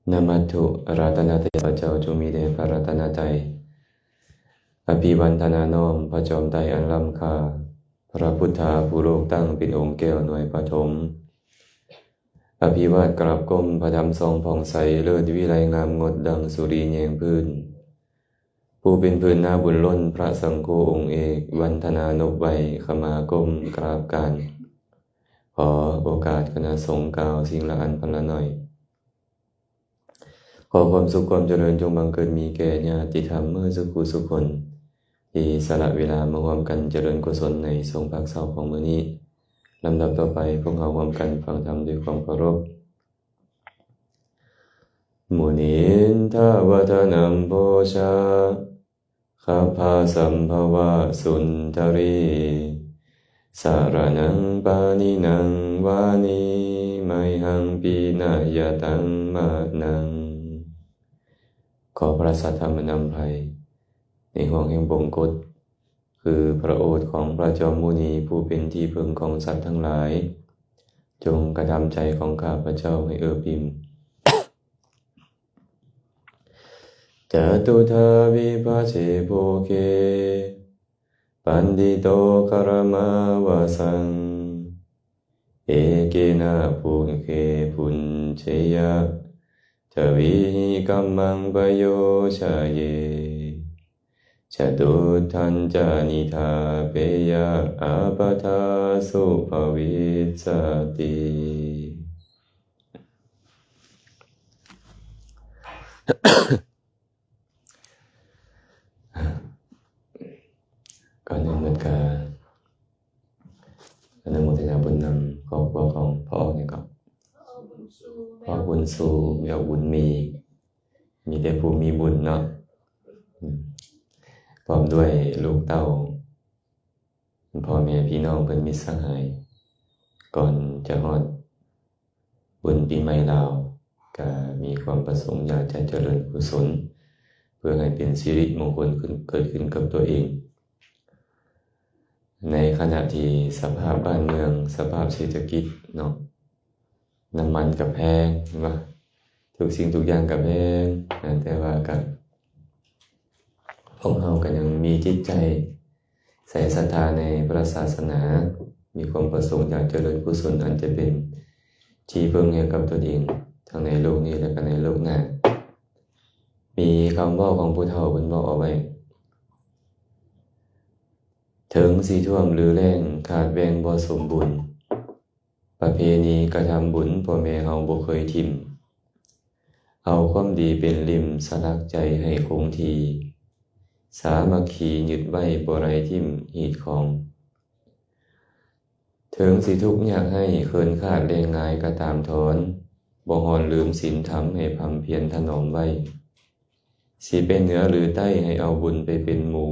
ນະມັດຖຸລັດຕະນະໄຕ ພະເຈົ້າຈົ່ງມີແດ່ພະລັດຕະນະໄຕ. ອະພິວັນທະນານ້ອມພະຈອມໄຕອັນລ້ຳຄ່າ, ພະພຸດທາຜູ້ໂລກຕັ້ງເປັນອົງແກ້ວໜ່ວຍປະຖົມ. ອະພິວາດກາບກົ້ມພະທຳສ່ອງຜ່ອງໃສ, ເລີດວິໄລງາມງົດດັ່ງສຸລີແຍງພື້ນ. ຜູ້ເປັນພື້ນນາບຸນລົ້ນພະສັງໂຄອົງເອກ, ວັນທະນານົບໄຫວ້ ຂະມາກົ້ມກາບການ. ຂໍໂອກາດຄະນະສົງກ່າວສິ່ງລະອັນພັນລະໜ້ອຍ. ຂໍຄວາມສຸກຄວາມຈະເລີນຈົ່ງບັງເກີດມີແກ່ຍາດຕິທຳເໝິດສູ່ຜູ້ສູ່ຄົນ ທີ່ສະຫຼະເວລາມາຮ່ວມກັນຈະເລີນກຸສົນໃນຊ່ວງພາກເຊົ້າຂອງມື້ນີ້. ລຳດັບຕໍ່ໄປ ພວກເຮົາຮ່ວມກັນຟັງທຳດ້ວຍຄວາມເຄົາລົບ. ມຸນິນທະວັດທະນັງ ປູຊາ ຄັບພະສຳພະວະສຸນທະລີ ສະລະນັງປະນິນັງ ວານີ ໄມຫັງປິນະຍະຕັງ ມະນັງ. ຂໍພະລາຊາທຳນຳໄພ ໃນຫ່ວງແຫ່ງບົງກົດ ຄືພະໂອດຂອງພະຈອມມຸນີ ຜູ້ເປັນທີ່ເພິ່ງຂອງສັດທັງຫຼາຍ, ຈົ່ງກະທຳໃຈຂອງຂ້າພະເຈົ້າໃຫ້ເອີບອີ່ມ. ຈະຕຸທາວິພັດເຊ ໂພເຄ ປັນດິໂຕ ຄາລະມາວະສັງ ເອເກນະ ພຸກເຄ ປຸນເຈຍະ ທະວີຫິ ກຳມັງ ປະໂຍຊະເຍ ຈະຕຸດທັນຈະ ນິທາເປຍະ ອາປະທາ ສຸພະວິສສະຕິ. ກ່ອນອື່ນໝົດກະອະນຸໂມທະນາບຸນນຳຄອບຄົວຂອງພໍ່ຫຍັງເກາະ? ພໍ່ບຸນຊູ ແມ່ບຸນມີ ມີແຕ່ຜູ້ມີບຸນເນາະ ອືມ ພ້ອມດ້ວຍລູກເຕົ້າ ພໍ່ແມ່ພີ່ນ້ອງເພື່ອນມິດສະຫາຍ. ກ່ອນຈະຮອດບຸນປີໃໝ່ລາວ ກະມີຄວາມປະສົງຢາກຈະຈະເລີນກຸສົນ ເພື່ອໃຫ້ເປັນສິລິມົງຄົນຂຶ້ນ ເກີດຂຶ້ນກັບຕົວເອງ. ໃນຂະນະທີ່ສະພາບບ້ານເມືອງ ສະພາບເສດຖະກິດເນາະ ນ້ຳມັນກະແພງ ເຫັນບໍ່? ທຸກສິ່ງທຸກຢ່າງກະແພງ ແຕ່ວ່າກະ ພວກເຮົາກະຍັງມີຈິດໃຈໃສ່ສັດທາໃນພະສາສະໜາ ມີຄວາມປະສົງຢາກຈະເລີນກຸສົນ ອັນຈະເປັນທີ່ເພິ່ງໃຫ້ກັບຕົນເອງ ທັງໃນໂລກນີ້ ແລະກະໃນໂລກໜ້າ. ມີຄຳເວົ້າຂອງຜູ້ເຖົ້າເພິ່ນເວົ້າເອົາໄວ້ ເຖິງຊິຖ້ວມຫຼືແລ້ງ ຂາດແຄນບໍ່ສົມບູນ ປະເພນີກະທຳບຸນ ພໍ່ແມ່ເຮົາບໍ່ເຄີຍຖິ້ມ ເອົາຄວາມດີເປັນລິ້ມສະຫຼັກໃຈໃຫ້ຄົງທີ່ ສາມັກຄີຍຶດໄວ້ບໍ່ໄດ້ຖິ້ມຮີດຄອງ ເຖິງຊິທຸກຍາກໄຮ້ເຂີນຂາດແລ້ງງາຍກະຕາມທອນ ບໍ່ຮ້ອນລືມສິນທຳໃຫ້ພຳພຽນຖະໜອມໄວ້ ຊິໄປເໜືອຫຼືໃຕ້ໃຫ້ເອົາບຸນໄປເປັນໝູ່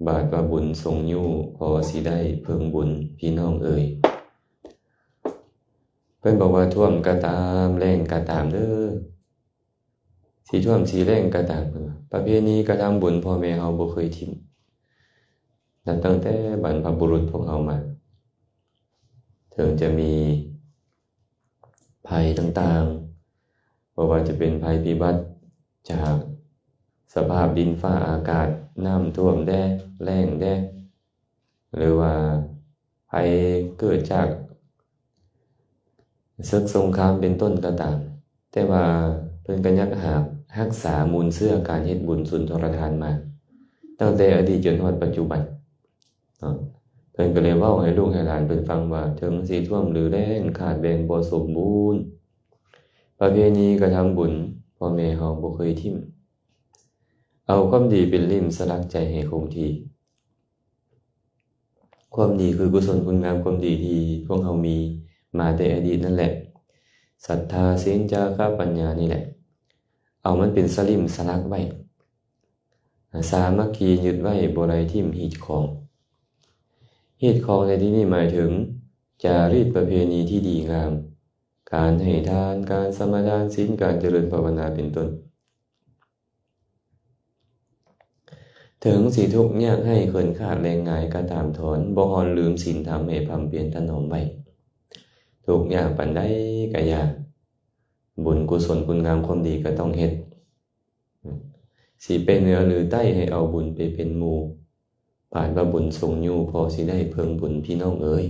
ບາດວ່າບຸນຊົງຍູ້ ພໍຊິໄດ້ເພິ່ງບຸນພີ່ນ້ອງເອີຍ. ເພິ່ນບອກວ່າຖ້ວມກະຕາມ ແລ້ງກະຕາມເດີ ຊິຖ້ວມຊິແລ້ງກະຕາມ ເພິ່ນວ່າ ປະເພນີກະທຳບຸນພໍ່ແມ່ເຮົາບໍ່ເຄີຍຖິ້ມ ນັບຕັ້ງແຕ່ບັນພະບຸລຸດພວກເຮົາມາ ເຖິງຈະມີ ໄພຕ່າງໆ ບໍ່ວ່າຈະເປັນໄພພິບັດຈາກສະພາບດິນຟ້າອາກາດ, ນ້ຳຖ້ວມແດ່, ແລ້ງແດ່ ຫຼືວ່າໄພເກີດຈາກເສິກສົງຄາມເປັນຕົ້ນກໍຕາມ, ແຕ່ວ່າເພິ່ນກໍຍັງຮັກ ຮັກສາມູນເຊື້ອການເຮັດບຸນສຸນທອນລະທານມາ ຕັ້ງແຕ່ອະດີດຈົນຮອດປັດຈຸບັນ. ເນາະ ເພິ່ນກໍເລີຍເວົ້າໃຫ້ລູກໃຫ້ຫຼານເພິ່ນຟັງວ່າ ເຖິງຊິຖ້ວມຫຼືແລ້ງ ຂາດແຄນບໍ່ສົມບູນ ປະເພນີກະທຳບຸນ ພໍ່ແມ່ເຮົາບໍ່ເຄີຍຖິ້ມ ເອົາຄວາມດີເປັນລິ້ມສະຫຼັກໃຈໃຫ້ຄົງທີ່. ຄວາມດີຄືກຸສົນຄຸນງາມຄວາມດີທີ່ພວກເຮົາມີມາແຕ່ອະດີດນັ້ນແຫຼະ ສັດທາ ສິນ ຈາຄະ ປັນຍານີ້ແຫຼະ ເອົາມັນເປັນສະລິ້ມສະຫຼັກໄວ້. ສາມັກຄີຍຶດໄວ້ບໍ່ໄດ້ຖິ້ມຮີດຄອງ. ຮີດຄອງໃນທີ່ນີ້ໝາຍເຖິງ ຈາຣີດປະເພນີທີ່ດີງາມ, ການໃຫ້ທານ, ການສະມາທານສິນ, ການຈະເລີນພາວະນາເປັນຕົ້ນ. ເຖິງຊິທຸກຍາກໄຮ້ເຂີນຂາດແລ້ງງາຍກໍຕາມທອນ, ບໍ່ຮ້ອນລືມສິນທຳໃຫ້ພຳພຽນຖະໜອມໄວ້. ທຸກຍາກປານໃດກໍຢ່າ ບຸນກຸສົນຄຸນງາມຄວາມດີກໍຕ້ອງເຮັດ. ຊິໄປເໜືອຫຼືໃຕ້ ໃຫ້ເອົາບຸນໄປເປັນໝູ່. ປາດວ່າບຸນຊົງຢູ່ ພໍຊິໄດ້ເພິ່ງບຸນ ພີ່ນ້ອງເອີຍ.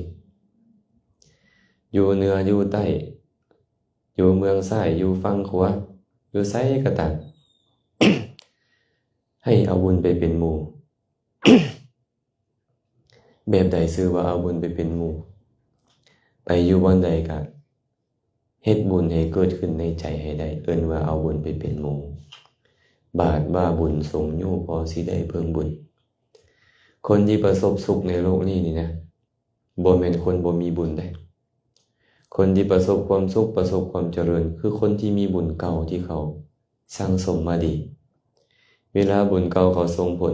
ຢູ່ເໜືອຢູ່ໃຕ້ ຢູ່ເບື້ອງຊ້າຍ ຢູ່ຝັ່ງຂວາ ຢູ່ໃສກໍຕາມ ໃຫ້ເອົາບຸນໄປເປັນໝູ່. ແບບໃດຊື່ວ່າເອົາບຸນໄປເປັນໝູ່? ໄປຢູ່ບ່ອນໃດກະເຮັດບຸນໃຫ້ເກີດຂຶ້ນໃນໃຈໃຫ້ໄດ້ ເອີ້ນວ່າເອົາບຸນໄປເປັນໝູ່. ບາດວ່າບຸນຊົງຢູ່ ພໍຊິໄດ້ເພິ່ງບຸນ. ຄົນທີ່ປະສົບສຸກໃນໂລກນີ້ນີ້ນະ ບໍ່ແມ່ນຄົນບໍ່ມີບຸນເດ້. ຄົນທີ່ປະສົບຄວາມສຸກ ປະສົບຄວາມຈະເລີນ ຄືຄົນທີ່ມີບຸນເກົ່າທີ່ເຂົາສັ່ງສົມມາດີ. ເວລາບຸນເກົ່າເຂົາສົ່ງຜົນ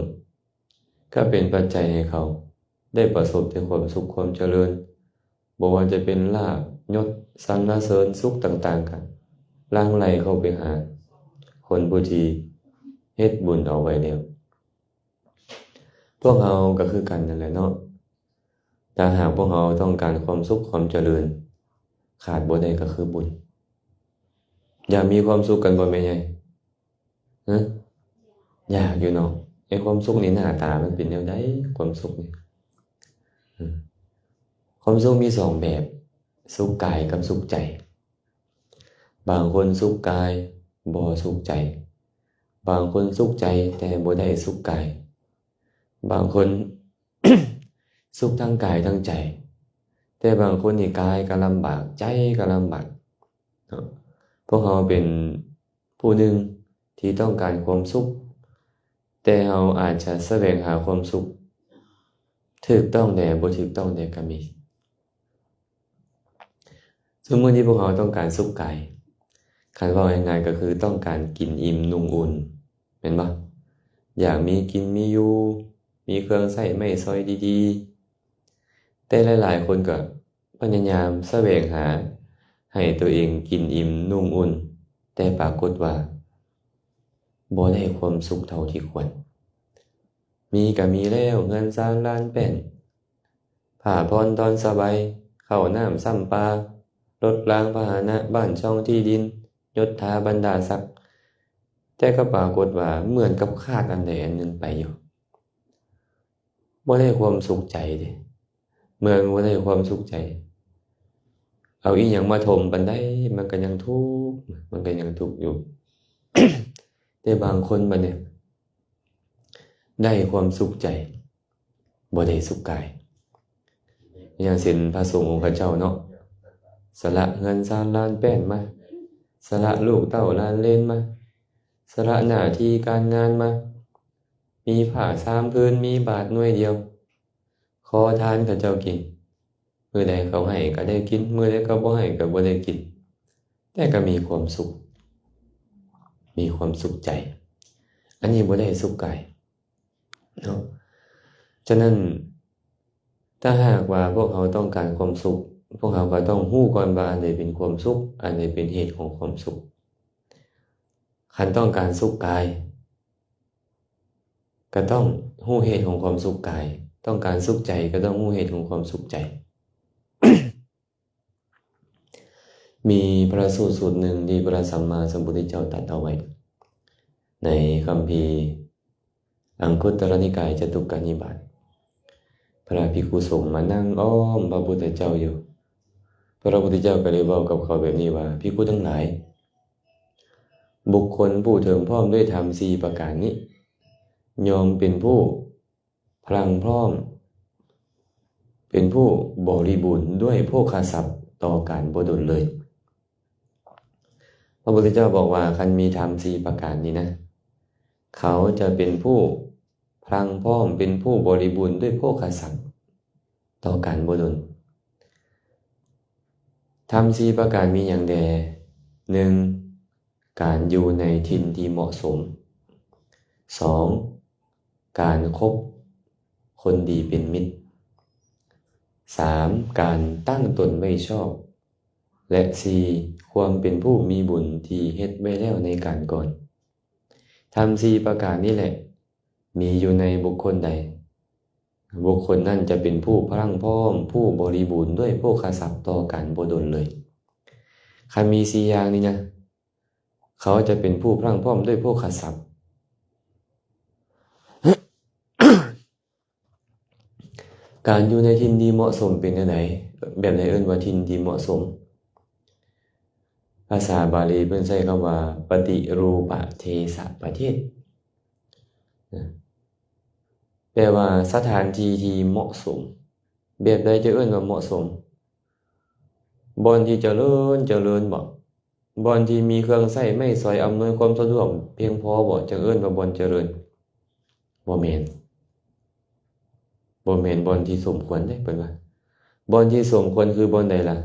ກໍເປັນປັດໄຈໃຫ້ເຂົາໄດ້ປະສົບແຕ່ຄວາມສຸກຄວາມຈະເລີນ, ບໍ່ວ່າຈະເປັນລາບຍົດສັນລະເສີນສຸກຕ່າງໆ ກໍຫຼັ່ງໄຫຼເຂົ້າໄປຫາຄົນຜູ້ທີ່ເຮັດບຸນເອົາໄວ້ແລ້ວ. ພວກເຮົາກໍຄືກັນນັ້ນແຫຼະເນາະ, ຖ້າຫາກພວກເຮົາຕ້ອງການຄວາມສຸກຄວາມຈະເລີນ, ຂາດບໍ່ໄດ້ກໍຄືບຸນ. ຢາກມີຄວາມສຸກກັນບໍ່ແມ່ໃຫຍ່? ຮະ? ຢາກຢູ່ເນາະ. ໄອ້ຄວາມສຸກນີ້ໜ້າຕາມັນເປັນແນວໃດ? ຄວາມສຸກນີ້ ຄວາມສຸກມີສອງແບບ, ສຸກກາຍກັບສຸກໃຈ. ບາງຄົນສຸກກາຍບໍ່ສຸກໃຈ, ບາງຄົນສຸກໃຈແຕ່ບໍ່ໄດ້ສຸກກາຍ, ບາງຄົນສຸກທັງກາຍທັງໃຈ, ແຕ່ບາງຄົນນີ້ກາຍກໍລຳບາກ, ໃຈກໍລຳບາກເນາະ. ພວກເຮົາເປັນຜູ້ໜຶ່ງທີ່ຕ້ອງການຄວາມສຸກ, ແຕ່ເຮົາອາດຈະສະແຫວງຫາຄວາມສຸກຖືກຕ້ອງແດ່ ບໍ່ຖືກຕ້ອງແດ່ກໍມີ. ສົມມຸດທີ່ພວກເຮົາຕ້ອງການສຸກກາຍ, ຄັນເວົ້າງ່າຍໆກໍຄືຕ້ອງການກິນອີ່ມນຸ່ງອຸ່ນ ແມ່ນບໍ່? ຢາກມີກິນມີຢູ່, ມີເຄື່ອງໃຊ້ໄມ້ສອຍດີໆ, ແຕ່ຫຼາຍໆຄົນກໍພະຍາຍາມສະແຫວງຫາໃຫ້ຕົວເອງກິນອີ່ມນຸ່ງອຸ່ນ, ແຕ່ປາກົດວ່າບໍ່ໄດ້ຄວາມສຸກເທົ່າທີ່ຄວນ. ມີກໍມີແລ້ວ, ເຮືອນຊານລານແປ້ນ, ຜ້າຜ່ອນຕອນສະບາຍ, ເຂົ້ານ້ຳຊຳປາ, ລົດລາງພາຫະນະ, ບ້ານຊ່ອງທີ່ດິນ, ຍົດຖາບັນດາສັກ, ແຕ່ກໍປາກົດວ່າເໝືອນກັບຂາດອັນໃດອັນໜຶ່ງໄປຢູ່. ບໍ່ໄດ້ຄວາມສຸກໃຈເດ້, ເໝືອນບໍ່ໄດ້ຄວາມສຸກໃຈ. ເອົາອີ່ຫຍັງມາຖົມປານໃດ ມັນກໍຍັງທຸກ, ມັນກໍຍັງທຸກຢູ່. ແຕ່ບາງຄົນບັດນີ້ ໄດ້ຄວາມສຸກໃຈ, ບໍ່ໄດ້ສຸກກາຍ. ຢ່າງເຊັ່ນພະສົງອົງຄະເຈົ້າເນາະ, ສະຫຼະເຮືອນຊານລານແປ້ນມາ, ສະຫຼະລູກເຕົ້າຫຼານເລນມາ, ສະຫຼະໜ້າທີ່ການງານມາ, ມີຜ້າສາມຜືນ, ມີບາດໜ່ວຍດຽວ, ຂໍທານເຂົາເຈົ້າກິນ. ມື້ໃດເຂົາໃຫ້ກໍໄດ້ກິນ, ມື້ໃດເຂົາບໍ່ໃຫ້ກໍບໍ່ໄດ້ກິນ, ແຕ່ກໍມີຄວາມສຸກ, ມີຄວາມສຸກໃຈ. ອັນນີ້ບໍ່ໄດ້ສຸກກາຍເນາະ. ສະນັ້ນ ຖ້າຫາກວ່າພວກເຮົາຕ້ອງການຄວາມສຸກ, ພວກເຮົາກໍຕ້ອງຮູ້ກ່ອນວ່າອັນໃດເປັນຄວາມສຸກ, ອັນໃດເປັນເຫດຂອງຄວາມສຸກ. ຄັນຕ້ອງການສຸກກາຍ, ກໍຕ້ອງຮູ້ເຫດຂອງຄວາມສຸກກາຍ, ຕ້ອງການສຸກໃຈ ກໍຕ້ອງຮູ້ເຫດຂອງຄວາມສຸກໃຈ. ມີພະສູດສູດໜຶ່ງທີ່ພະສຳມາສຳພຸດທະເຈົ້າຕັດເອົາໄວ້ ໃນຄຳພີອັງຄຸດຕະລະນິກາຍຈະຕຸກກະນິບາດ. ພະພິກຂຸສົງມານັ່ງອ້ອມພະພຸດທະເຈົ້າຢູ່. ພະພຸດທະເຈົ້າກໍໄດ້ເວົ້າກັບເຂົາແບບນີ້ວ່າ, ພິກຂຸທັງຫຼາຍ, ບຸກຄົນຜູ້ເຖິງພ້ອມດ້ວຍທຳສີ່ປະການນີ້ ຍ່ອມເປັນຜູ້ພລັງພ້ອມ, ເປັນຜູ້ບໍລິບູນດ້ວຍໂພຄະຊັບຕໍ່ການບໍ່ດົນເລີຍ. ພະພຸດທະເຈົ້າບອກວ່າ ຄັນມີທຳສີ່ປະການນີ້ນະ, ເຂົາຈະເປັນຜູ້ພລັງພ້ອມ, ເປັນຜູ້ບໍລິບູນດ້ວຍໂພຄະຊັບຕໍ່ການບໍ່ດົນ. ທຳສີ່ປະການມີຫຍັງແດ່? ໜຶ່ງ ການຢູ່ໃນຖິ່ນທີ່ເໝາະສົມ, ສອງ ການຄົບຄົນດີເປັນມິດ, ສາມ ການຕັ້ງຕົນໄວ້ຊອບ ແລະ ສີ່ ຄວາມເປັນຜູ້ມີບຸນທີ່ເຮັດໄວ້ແລ້ວໃນການກ່ອນ. ທຳສີ່ປະການນີ້ແຫຼະ ມີຢູ່ໃນບຸກຄົນໃດ, ບຸກຄົນນັ້ນຈະເປັນຜູ້ພະລັງພ້ອມ, ຜູ້ບໍລິບູນດ້ວຍໂພຄະຊັບຕໍ່ການບໍ່ດົນເລີຍ. ຄັນມີສີ່ຢ່າງນີ້ນະ, ເຂົາຈະເປັນຜູ້ພລັ້ງພ້ອມດ້ວຍໂພຄະຊັບ. ການຢູ່ໃນຖິ່ນທີ່ເໝາະສົມເປັນແນວໃດ? ແບບໃດເອີ້ນວ່າຖິ່ນທີ່ເໝາະສົມ? ພາສາບາລີເພິ່ນໃຊ້ຄຳວ່າ ປະຕິຮູປະເທສະປະເທດ ນະ ແປວ່າສະຖານທີ່ທີ່ເໝາະສົມ. ແບບໃດຈະເອີ້ນວ່າເໝາະສົມ? ບ່ອນທີ່ຈະເລີນ ຈະເລີນບໍ? ບ່ອນທີ່ມີເຄື່ອງໃຊ້ໄມ້ສອຍອຳນວຍຄວາມສະດວກພຽງພໍບໍ ຈັ່ງເອີ້ນວ່າບ່ອນຈະເລີນ? ບໍ່ແມ່ນ, ບໍ່ແມ່ນບ່ອນທີ່ສົມຄວນເດ້ ເພິ່ນວ່າ. ບ່ອນທີ່ສົມຄວນຄືບ່ອນໃດລະ?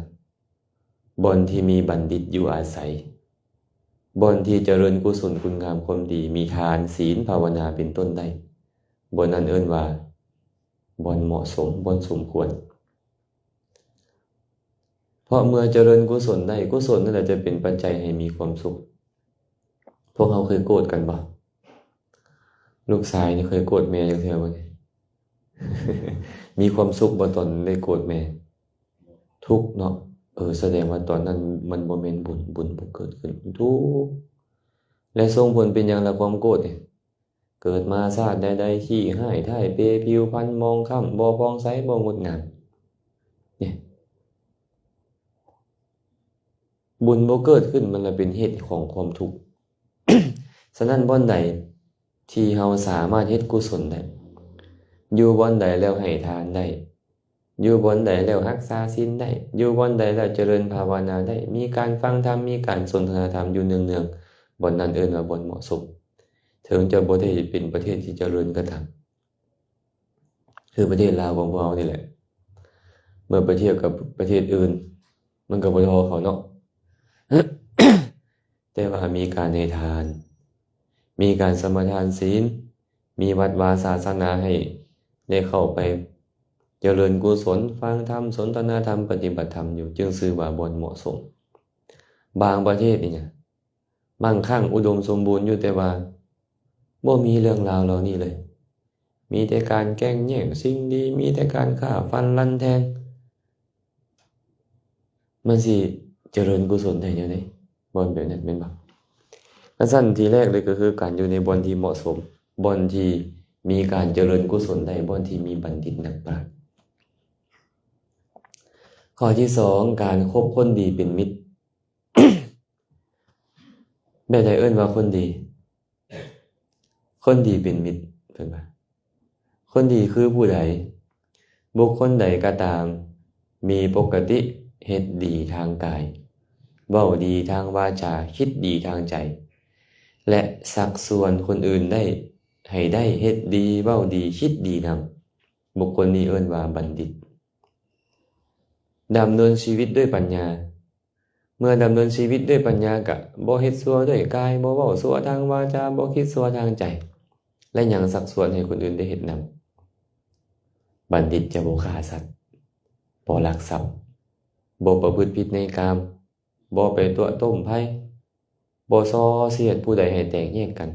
ບ່ອນທີ່ມີບັນດິດຢູ່ອາໄສ, ບ່ອນທີ່ຈະເລີນກຸສົນຄຸນງາມຄວາມດີ, ມີທານ, ສີນ, ພາວະນາ ເປັນຕົ້ນໄດ້, ບ່ອນນັ້ນເອີ້ນວ່າບ່ອນເໝາະສົມ, ບ່ອນສົມຄວນ. ເພາະເມື່ອຈະເລີນກຸສົນໄດ້, ກຸສົນນັ້ນແຫຼະຈະເປັນປັດໄຈໃຫ້ມີຄວາມສຸກ. ພວກເຮົາເຄີຍໂກດກັນບໍ່? ລູກຊາຍນີ້ເຄີຍໂກດແມ່ຈັກເທື່ອບໍ່ນີ້? ມີຄວາມສຸກບໍ່ຕອນໄດ້ໂກດແມ່? ທຸກເນາະ. ເອີ ສະແດງວ່າຕອນນັ້ນມັນບໍ່ແມ່ນບຸນ, ບຸນບໍ່ເກີດຂຶ້ນ, ທຸກ. ແລະ ສົ່ງຜົນເປັນຫຍັງລະຄວາມໂກດນີ້? ເກີດມາຊາດໃດໆ ຂີ້ຮ້າຍ ທ້າຍເປ, ຜິວພັນໝອງຄ້ຳ, ບໍ່ຜ່ອງໃສ, ບໍ່ງົດງາມ. ນີ້ ບຸນບໍ່ເກີດຂຶ້ນ, ມັນລະເປັນເຫດຂອງຄວາມທຸກ. ສະນັ້ນ ບ່ອນໃດທີ່ເຮົາສາມາດເຮັດກຸສົນໄດ້, ຢູ່ບ່ອນໃດແລ້ວໃຫ້ທານໄດ້, ຢູ່ບ່ອນໃດແລ້ວຮັກສາສິນໄດ້, ຢູ່ບ່ອນໃດແລ້ວຈະເລີນພາວະນາໄດ້, ມີການຟັງທຳ, ມີການສົນທະນາທຳຢູ່ເນື່ອງໆ, ບ່ອນນັ້ນເອີ້ນວ່າບ່ອນເໝາະສົມ. ເຖິງຈະບໍ່ໄດ້ເປັນປະເທດທີ່ຈະເລີນກໍຕາມ, ຄືປະເທດລາວຂອງພວກເຮົານີ້ແຫຼະ, ເມື່ອໄປທຽບກັບປະເທດອື່ນ ມັນກໍບໍ່ທໍ່ເຂົາເນາະ. ແຕ່ວ່າມີການໃຫ້ທານ, ມີການສະມາທານສິນ, ມີວັດວາສາສະໜາໃຫ້ໄດ້ເຂົ້າໄປຈະເລີນກຸສົນ, ຟັງທຳ, ສົນທະນາທຳ, ປະຕິບັດທຳຢູ່, ຈຶ່ງຊື່ວ່າບ່ອນເໝາະສົມ. ບາງປະເທດນີ້ນະ ມັ່ງຄັ່ງອຸດົມສົມບູນຢູ່, ແຕ່ວ່າບໍ່ມີເລື່ອງລາວເຫຼົ່ານີ້ເລີຍ. ມີແຕ່ການແກ່ງແຍ່ງສິ່ງດີ, ມີແຕ່ການຂ້າຟັນລັນແທງ. ມັນຊິຈະເລີນກຸສົນໄດ້ແນວໃດ ບ່ອນແບບນັ້ນແມ່ນບໍ່? ຄັນຊັ້ນ ທີແລກເລີຍກໍຄືການຢູ່ໃນບ່ອນທີ່ເໝາະສົມ, ບ່ອນທີ່ມີການຈະເລີນກຸສົນໄດ້, ບ່ອນທີ່ມີບັນດິດນັກປາດ. ຂໍ້ທີສອງ ການຄົບຄົນດີເປັນມິດ. ແບບໃດເອີ້ນວ່າຄົນດີ? ຄົນດີເປັນມິດ ເພິ່ນວ່າ ຄົນດີຄືຜູ້ໃດ? ບຸກຄົນໃດກໍຕາມ ມີປົກກະຕິເຮັດດີທາງກາຍ, ເວົ້າດີທາງວາຈາ, ຄິດດີທາງໃຈ ແລະ ຊັກຊວນຄົນອື່ນໄດ້ ໃຫ້ໄດ້ເຮັດດີ, ເວົ້າດີ, ຄິດດີນຳ, ບຸກຄົນນີ້ເອີ້ນວ່າບັນດິດ. ດຳເນີນຊີວິດດ້ວຍປັນຍາ. ເມື່ອດຳເນີນຊີວິດດ້ວຍປັນຍາ ກະບໍ່ເຮັດຊົ່ວດ້ວຍກາຍ, ບໍ່ເວົ້າຊົ່ວທາງວາຈາ, ບໍ່ຄິດຊົ່ວທາງໃຈ ແລະ ຍັງຊັກຊວນໃຫ້ຄົນອື່ນໄດ້ເຮັດນຳ. ບັນດິດຈະບໍ່ຂ້າສັດ, ບໍ່ລັກຊັບ, ບໍ່ປະພຶດຜິດໃນກາມ, ບໍ່ໄປຕົວະຕົ້ມໃຜ, ບໍ່ສໍ້ສຽດຜູ້ໃດໃຫ້ແຕກແຍກກັນ,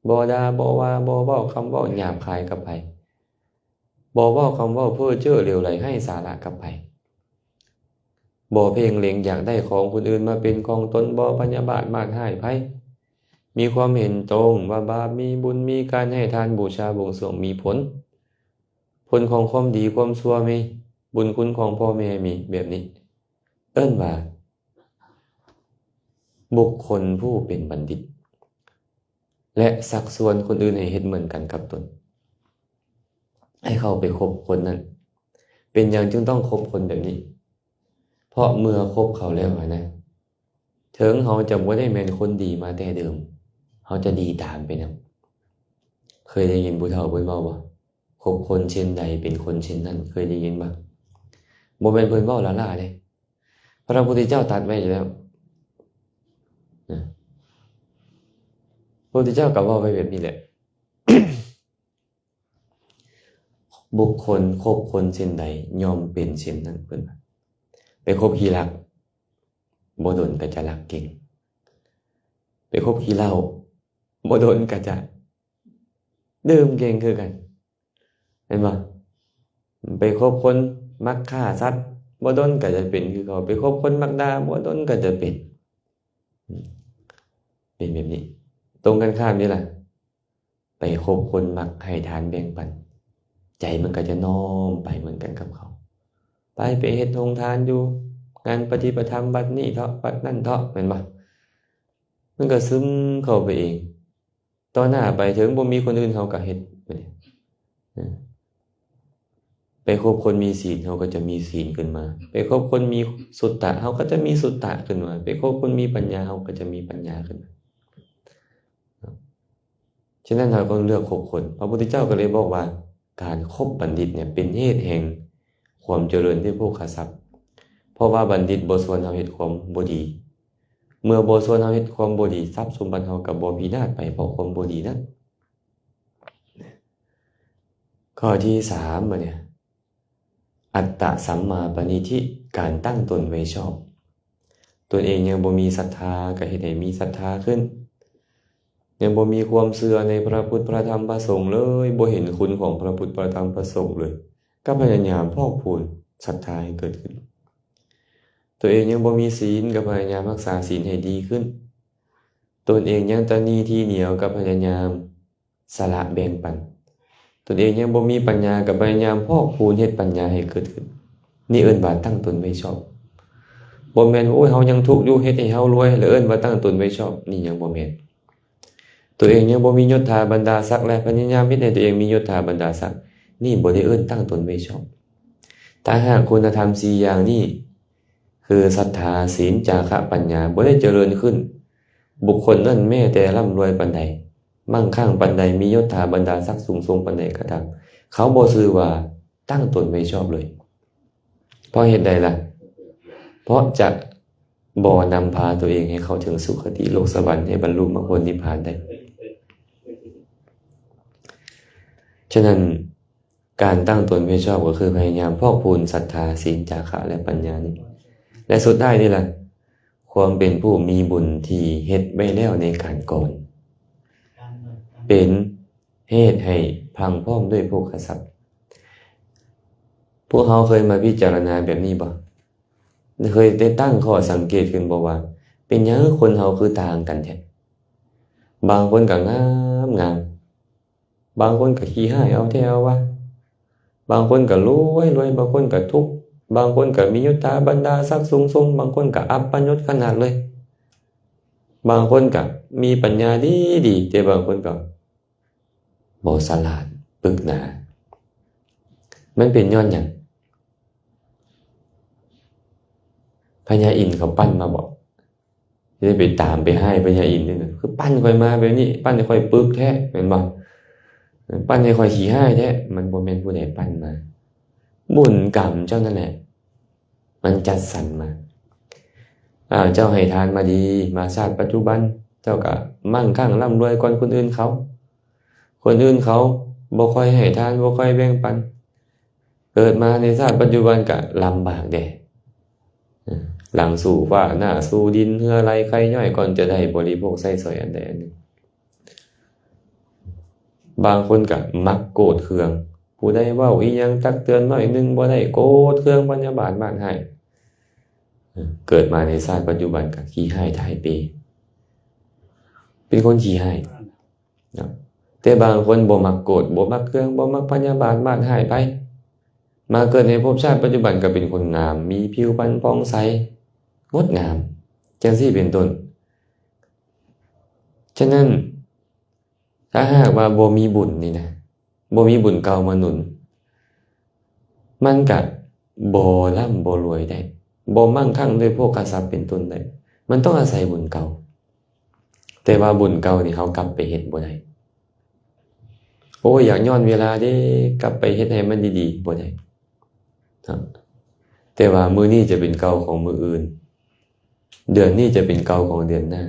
ບໍ່ດ່າ, ບໍ່ວ່າ, ບໍ່ເວົ້າຄຳເວົ້າຫຍາບຄາຍກັບໃຜ, ບໍ່ເວົ້າຄຳເວົ້າເພ້ອເຈີ້ເຫຼວໄຫຼໄຮ້ສາລະກັບໃຜ, ບໍ່ເພງເລັງຢາກໄດ້ຂອງຄົນອື່ນມາເປັນຂອງຕົນ, ບໍ່ພະຍາບາດມາດຮ້າຍໃຜ, ມີຄວາມເຫັນຕົງວ່າບາບມີບຸນ, ມີການໃຫ້ທານ, ບູຊາ, ບວງສວງ, ມີຜົນ, ຜົນຂອງຄວາມດີຄວາມຊົ່ວມີ, ບຸນຄຸນຂອງພໍ່ແມ່ມີ, ແບບນີ້ເອີ້ນວ່າ ບຸກຄົນຜູ້ເປັນບັນດິດ ແລະ ຊັກຊວນຄົນອື່ນໃຫ້ເຮັດເໝືອນກັນກັບຕົນ, ໃຫ້ເຂົ້າໄປຄົບຄົນນັ້ນ. ເປັນຫຍັງຈຶ່ງຕ້ອງຄົບຄົນແບບນີ້? ເພາະເມື່ອຄົບເຂົາແລ້ວຫັ້ນນະ, ເຖິງເຮົາຈະບໍ່ໄດ້ແມ່ນຄົນດີມາແຕ່ເດີມ, ເຮົາຈະດີຕາມໄປນຳ. ເຄີຍໄດ້ຍິນຜູ້ເຖົ້າເພິ່ນເວົ້າບໍ່? ຄົບຄົນເຊັ່ນໃດ ເປັນຄົນເຊັ່ນນັ້ນ. ເຄີຍໄດ້ຍິນບໍ່? ບໍ່ແມ່ນເພິ່ນເວົ້າລ້າໆເດ້. ພະພຸດທະເຈົ້າຕັດໄວ້ຢູ່ແລ້ວນະ, ພະພຸດທະເຈົ້າກໍເວົ້າໄວ້ແບບນີ້ແຫຼະ. ບຸກຄົນຄົບຄົນເຊັ່ນໃດ ຍ່ອມເປັນເຊັ່ນນັ້ນ, ເພິ່ນວ່າ. ໄປຄົບຂີ້ລັກ ບໍ່ດົນກໍຈະລັກເກັ່ງ, ໄປຄົບຂີ້ເຫຼົ້າ ບໍ່ດົນກໍຈະດື່ມເກັ່ງຄືກັນ. ແມ່ນບໍ່? ໄປຄົບຄົນມັກຂ້າສັດ ບໍ່ດົນກໍຈະເປັນຄືເຂົາ, ໄປຄົບຄົນມັກດ່າ ບໍ່ດົນກໍຈະເປັນ. ປັນແບບນີ້. ຕົງກັນຂ້າມນີ້ລະ ໄປຄົບຄົນມັກໃຫ້ທານແບ່ງປັນ ໃຈມັນກໍຈະນ້ອມໄປເໝືອນກັນກັບເຂົາ. ໄປ ໄປເຮັດໂຮງທານຢູ່ງານປະຕິປະທຳວັດນີ້ເຖາະ ວັດນັ້ນເຖາະ ແມ່ນບໍ່? ມັນກໍຊຶມເຂົ້າໄປເອງ. ຕໍ່ໜ້າໄປເຖິງບໍ່ມີຄົນອື່ນເຮົາກໍເຮັດ ໄປຄົບຄົນມີສີນເຮົາກໍຈະມີສີນຂຶ້ນມາ ໄປຄົບຄົນມີສຸດຕະເຮົາກໍຈະມີສຸດຕະຂຶ້ນມາ ໄປຄົບຄົນມີປັນຍາເຮົາກໍຈະມີປັນຍາຂຶ້ນມາ. ສະນັ້ນເຮົາຕ້ອງເລືອກຄົບຄົນ. ພະພຸດທະເຈົ້າກໍເລີຍບອກວ່າ ການຄົບບັນດິດເນຍເປັນເຫດແຫ່ງຄວາມຈະເລີນດ້ວຍໂພຄະຊັບ. ເພາະວ່າບັນດິດບໍ່ຊວນເຮົາເຮັດຄວາມບໍ່ດີ. ເມື່ອບໍ່ຊວນເຮົາເຮັດຄວາມບໍ່ດີ, ຊັບສົມບັດເຮົາກໍບໍ່ພິນາດໄປເພາະຄວາມບໍ່ດີນັ້ນ. ຂໍ້ທີສາມ ບັດນີ້ ອັດຕະສຳມາປະນິທິ ການຕັ້ງຕົນໄວ້ຊອບ. ຕົນເອງຍັງບໍ່ມີສັດທາ ກໍເຮັດໃຫ້ມີສັດທາຂຶ້ນ. ຍັງບໍ່ມີຄວາມເຊື່ອໃນພະພຸດ ພະທຳ ພະສົງເລີຍ, ບໍ່ເຫັນຄຸນຂອງພະພຸດ ພະທຳ ພະສົງເລີຍ, ກໍພະຍາຍາມພອກພູນສັດທາໃຫ້ເກີດຂຶ້ນ. ຕົນເອງຍັງບໍ່ມີສິນ ກໍພະຍາຍາມຮັກສາສິນໃຫ້ດີຂຶ້ນ. ຕົນເອງຍັງຕະໜີ່ຖີ່ໜຽວ ກໍພະຍາຍາມສະຫຼະແບ່ງປັນ. ຕົນເອງຍັງບໍ່ມີປັນຍາ ກໍພະຍາຍາມພອກພູນເຮັດປັນຍາໃຫ້ເກີດຂຶ້ນ. ນີ້ເອີ້ນວ່າຕັ້ງຕົນໄວ້ຊອບ. ບໍ່ແມ່ນ ໂອ້ຍ ເຮົາຍັງທຸກຢູ່ ເຮັດໃຫ້ເຮົາລວຍ ແລ້ວເອີ້ນວ່າຕັ້ງຕົນໄວ້ຊອບ. ນີ້ຍັງບໍ່ແມ່ນ. ຕົນເອງຍັງບໍ່ມີຍົດຖາບັນດາສັກ ແລະ ພະຍາຍາມເຮັດໃຫ້ຕົນເອງມີຍົດຖາບັນດາສັກ. ນີ້ບໍ່ໄດ້ເອີ້ນຕັ້ງຕົນໄວ້ຊອບ. ຖ້າຫາກຄຸນນະທຳສີ່ຢ່າງນີ້ ຄືສັດທາ, ສິນ, ຈາຄະ, ປັນຍາ ບໍ່ໄດ້ຈະເລີນຂຶ້ນ, ບຸກຄົນນັ້ນແມ້ແຕ່ລ່ຳລວຍປານໃດ, ມັ່ງຄັ່ງປານໃດ, ມີຍົດຖາບັນດາສັກສູງສົ່ງປານໃດກໍຕາມ, ເຂົາບໍ່ຊື່ວ່າຕັ້ງຕົນໄວ້ຊອບເລີຍ. ເພາະເຫດໃດລະ? ເພາະຈະບໍ່ນຳພາຕົວເອງໃຫ້ເຂົ້າເຖິງສຸຄະຕິໂລກສະຫວັນ ໃຫ້ບັນລຸມັກຜົນນິບພານໄດ້. ສະນັ້ນ, ການຕັ້ງຕົນໄວ້ຊອບກໍຄືພະຍາຍາມພອກພູນສັດທາ, ສິນ, ຈາຄະ ແລະ ປັນຍານີ້. ແລະ ສຸດທ້າຍນີ້ລະ, ຄວາມເປັນຜູ້ມີບຸນທີ່ເຮັດໄວ້ແລ້ວໃນການກ່ອນ ເປັນເຫດໃຫ້ພລັງພ້ອມດ້ວຍໂພຄະຊັບ. ພວກເຮົາເຄີຍມາພິຈາລະນາແບບນີ້ບໍ່? ເຄີຍໄດ້ຕັ້ງຂໍ້ສັງເກດຂຶ້ນບໍ່ວ່າ ເປັນຫຍັງຄົນເຮົາຄືຕ່າງກັນແທ້? ບາງຄົນກໍງາມໆ, ບາງຄົນກໍຂີ້ຮ້າຍເອົາແທ້ເອົາວ່າ, ບາງຄົນກໍລວຍໆ, ບາງຄົນກໍທຸກ, ບາງຄົນກໍມີຍົດຖາບັນດາສັກສູງສົ່ງ, ບາງຄົນກໍອັບປະຍົດຂະໜາດເລີຍ, ບາງຄົນກໍມີປັນຍາດີໆ, ແຕ່ບາງຄົນກໍບໍ່ສະຫຼາດປຶກໜາ. ມັນເປັນຍ້ອນຫຍັງ? ພະຍາອິນເຂົາປັ້ນມາບໍ? ຊິໄດ້ໄປຕາມໄປຮ້າຍພະຍາອິນນີ້ນະ ຄືປັ້ນຂ້ອຍມາແບບນີ້, ປັ້ນໃຫ້ຂ້ອຍປຶກແທ້ ແມ່ນບໍ່? ປັ້ນໃຫ້ຂ້ອຍຂີ້ຮ້າຍແທ້. ມັນບໍ່ແມ່ນຜູ້ໃດປັ້ນມາ, ບຸນກຳເຈົ້ານັ້ນແຫຼະ ມັນຈັດສັນມາ. ອ້າວ ເຈົ້າໃຫ້ທານມາດີ, ມາຊາດປັດຈຸບັນ ເຈົ້າກະມັ່ງຄັ່ງລ່ຳລວຍກ່ອນຄົນອື່ນເຂົາ. ຄົນອື່ນເຂົາບໍ່ຄ່ອຍໃຫ້ທານ, ບໍ່ຄ່ອຍແບ່ງປັນ. ເກີດມາໃນຊາດປັດຈຸບັນກະລຳບາກແດ່. ຫຼັງສູ້ຟ້າໜ້າສູ້ດິນ, ເຫື່ອໄຫຼໄຂ້ຍ້ອຍ ກ່ອນຈະໄດ້ບໍລິໂພກໃຊ້ສອຍອັນໃດອັນໜຶ່ງ. ບາງຄົນກະມັກໂກດເຄືອງ, ຜູ້ໃດເວົ້າອີ່ຫຍັງຕັກເຕືອນໜ້ອຍໜຶ່ງບໍ່ໄດ້ ໂກດເຄືອງ, ພະຍາບາດມາດຮ້າຍ. ເກີດມາໃນຊາດປັດຈຸບັນກະຂີ້ຮ້າຍທ້າຍເປ, ເປັນຄົນຂີ້ຮ້າຍ. ເນາະ ແຕ່ບາງຄົນບໍ່ມັກໂກດ, ບໍ່ມັກເຄືອງ, ບໍ່ມັກພະຍາບາດມາດຮ້າຍໃຜ, ມາເກີດໃນພົບຊາດປັດຈຸບັນກໍເປັນຄົນງາມ, ມີຜິວພັນຜ່ອງໃສ, ງົດງາມ, ຈັ່ງຊີ້ເປັນຕົ້ນ. ສະນັ້ນ ຖ້າຫາກວ່າບໍ່ມີບຸນນີ້ນະ, ບໍ່ມີບຸນເກົ່າມາໜູນ, ມັນກະບໍ່ລ່ຳບໍ່ລວຍໄດ້, ບໍ່ມັ່ງຄັ່ງດ້ວຍໂພຄະຊັບເປັນຕົ້ນໄດ້. ມັນຕ້ອງອາໄສບຸນເກົ່າ. ແຕ່ວ່າບຸນເກົ່ານີ້ເຮົາກັບໄປເຮັດບໍ່ໄດ້. ໂອ້ຍ ຢາກຍ້ອນເວລາເດ້, ກັບໄປເຮັດໃຫ້ມັນດີໆ ບໍ່ໄດ້. ເນາະ ແຕ່ວ່າມື້ນີ້ຈະເປັນເກົ່າຂອງມື້ອື່ນ, ເດືອນນີ້ຈະເປັນເກົ່າຂອງເດືອນໜ້າ,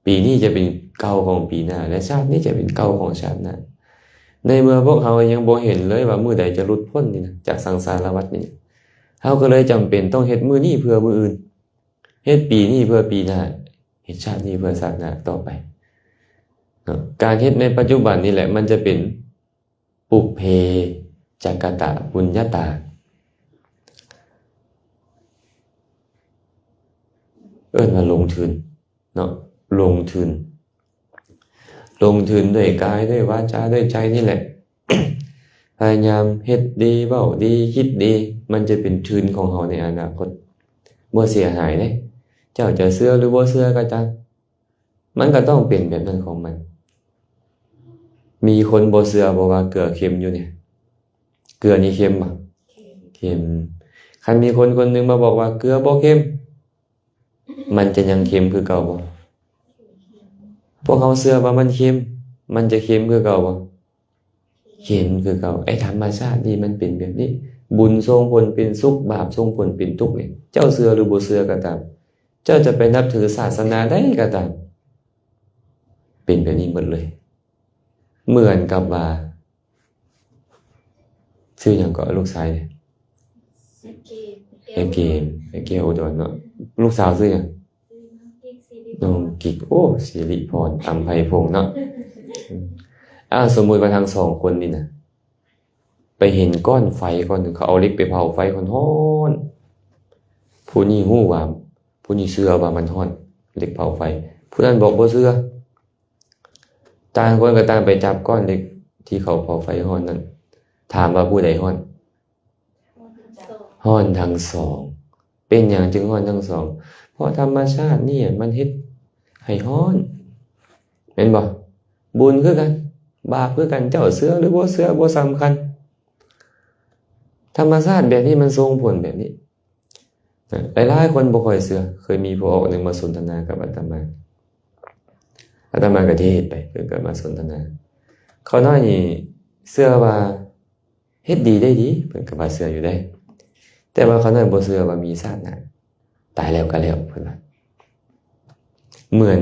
ປີນີ້ຈະເປັນເກົ່າຂອງປີໜ້າ ແລະ ຊາດນີ້ຈະເປັນເກົ່າຂອງຊາດໜ້າ. ໃນເມື່ອພວກເຮົາຍັງບໍ່ເຫັນເລີຍວ່າມື້ໃດຈະຫຼຸດພົ້ນນີ້ນະ ຈາກສັງສາລະວັດນີ້, ເຮົາກໍເລີຍຈຳເປັນຕ້ອງເຮັດມື້ນີ້ເພື່ອມື້ອື່ນ, ເຮັດປີນີ້ເພື່ອປີໜ້າ, ເຮັດຊາດນີ້ເພື່ອຊາດໜ້າຕໍ່ໄປ. ເນາະ ການເຮັດໃນປັດຈຸບັນນີ້ແຫຼະ ມັນຈະເປັນ ປຸບເພຈະກະຕະປຸນຍະຕາ, ເອີ້ນວ່າລົງທຶນເນາະ, ລົງທຶນ ລົງທຶນດ້ວຍກາຍ ດ້ວຍວາຈາ ດ້ວຍໃຈນີ້ແຫຼະ ພະຍາຍາມເຮັດດີ ເວົ້າດີ ຄິດດີ ມັນຈະເປັນທຶນຂອງເຮົາໃນອະນາຄົດ ບໍ່ເສຍຫາຍເດ້. ເຈົ້າຈະເຊື່ອຫຼືບໍ່ເຊື່ອກໍຕາມ ມັນກໍຕ້ອງເປັນແບບນັ້ນຂອງມັນ. ມີຄົນບໍ່ເຊື່ອບໍ່ວ່າເກືອເຄັມຢູ່ນີ້ ເກືອນີ້ເຄັມບໍ່? ເຄັມ. ຄັນມີຄົນຄົນໜຶ່ງມາບອກວ່າເກືອບໍ່ເຄັມ ມັນຈະຍັງເຄັມຄືເກົ່າບໍ່? ພວກເຮົາເຊື່ອວ່າມັນເຄັມ ມັນຈະເຄັມຄືເກົ່າບໍ່? ເຄັມຄືເກົ່າ. ໄອ້ທຳມະຊາດນີ້ມັນເປັນແບບນີ້. ບຸນສົ່ງຜົນເປັນສຸກ ບາບສົ່ງຜົນເປັນທຸກນີ້ ເຈົ້າເຊື່ອຫຼືບໍ່ເຊື່ອກໍຕາມ ເຈົ້າຈະໄປນັບຖືສາສະໜາໃດກໍຕາມ ເປັນແບບນີ້ໝົດເລີຍ. ເໝືອນກັບວ່າ ຊື່ຫຍັງເກາະ ລູກຊາຍ? ເອເກມ ເອເກມ ເອເກມ ອຸດອນເນາະ. ລູກສາວຊື່ຫຍັງ? ນ້ອງກິກ. ໂອ້ ສິລິພອນ ອຳໄພພົງເນາະ. ອືມ ອ່າ ສົມມຸດວ່າທັງສອງຄົນນີ້ນະ ໄປເຫັນກ້ອນໄຟກ້ອນໜຶ່ງ ເຂົາເອົາເຫຼັກໄປເຜົາໄຟຮ້ອນໆ ຜູ້ນີ້ຮູ້ວ່າ ຜູ້ນີ້ເຊື່ອວ່າມັນຮ້ອນ ເຫຼັກເຜົາໄຟ ຜູ້ນັ້ນບອກບໍ່ເຊື່ອ. ຕ່າງຄົນກໍຕ່າງໄປຈັບກ້ອນເຫຼັກທີ່ເຂົາເຜົາໄຟຮ້ອນນັ້ນ ຖາມວ່າຜູ້ໃດຮ້ອນ? ຮ້ອນທັງສອງ. ເປັນຫຍັງຈຶ່ງຮ້ອນທັງສອງ? ເພາະທຳມະຊາດນີ້ມັນເຮັດໃຫ້ຮ້ອນ ແມ່ນບໍ່? ບຸນຄືກັນ ບາບຄືກັນ ເຈົ້າເຊື່ອຫຼືບໍ່ເຊື່ອບໍ່ສຳຄັນ ທຳມະຊາດແບບນີ້ມັນສົ່ງຜົນແບບນີ້. ຫຼາຍໆຄົນບໍ່ຄ່ອຍເຊື່ອ. ເຄີຍມີພໍ່ອອກໜຶ່ງມາສົນທະນາກັບອາດຕະມາ ອາດຕະມາກໍເທດໄປ ເພິ່ນກໍມາສົນທະນາ. ຂ້ານ້ອຍນີ້ເຊື່ອວ່າເຮັດດີໄດ້ດີ ເພິ່ນກໍວ່າເຊື່ອຢູ່ໄດ໋ ແຕ່ວ່າຂ້ານ້ອຍບໍ່ເຊື່ອວ່າມີຊາດໜ້າ ຕາຍແລ້ວກໍແລ້ວ ເພິ່ນວ່າ. ເໝືອນ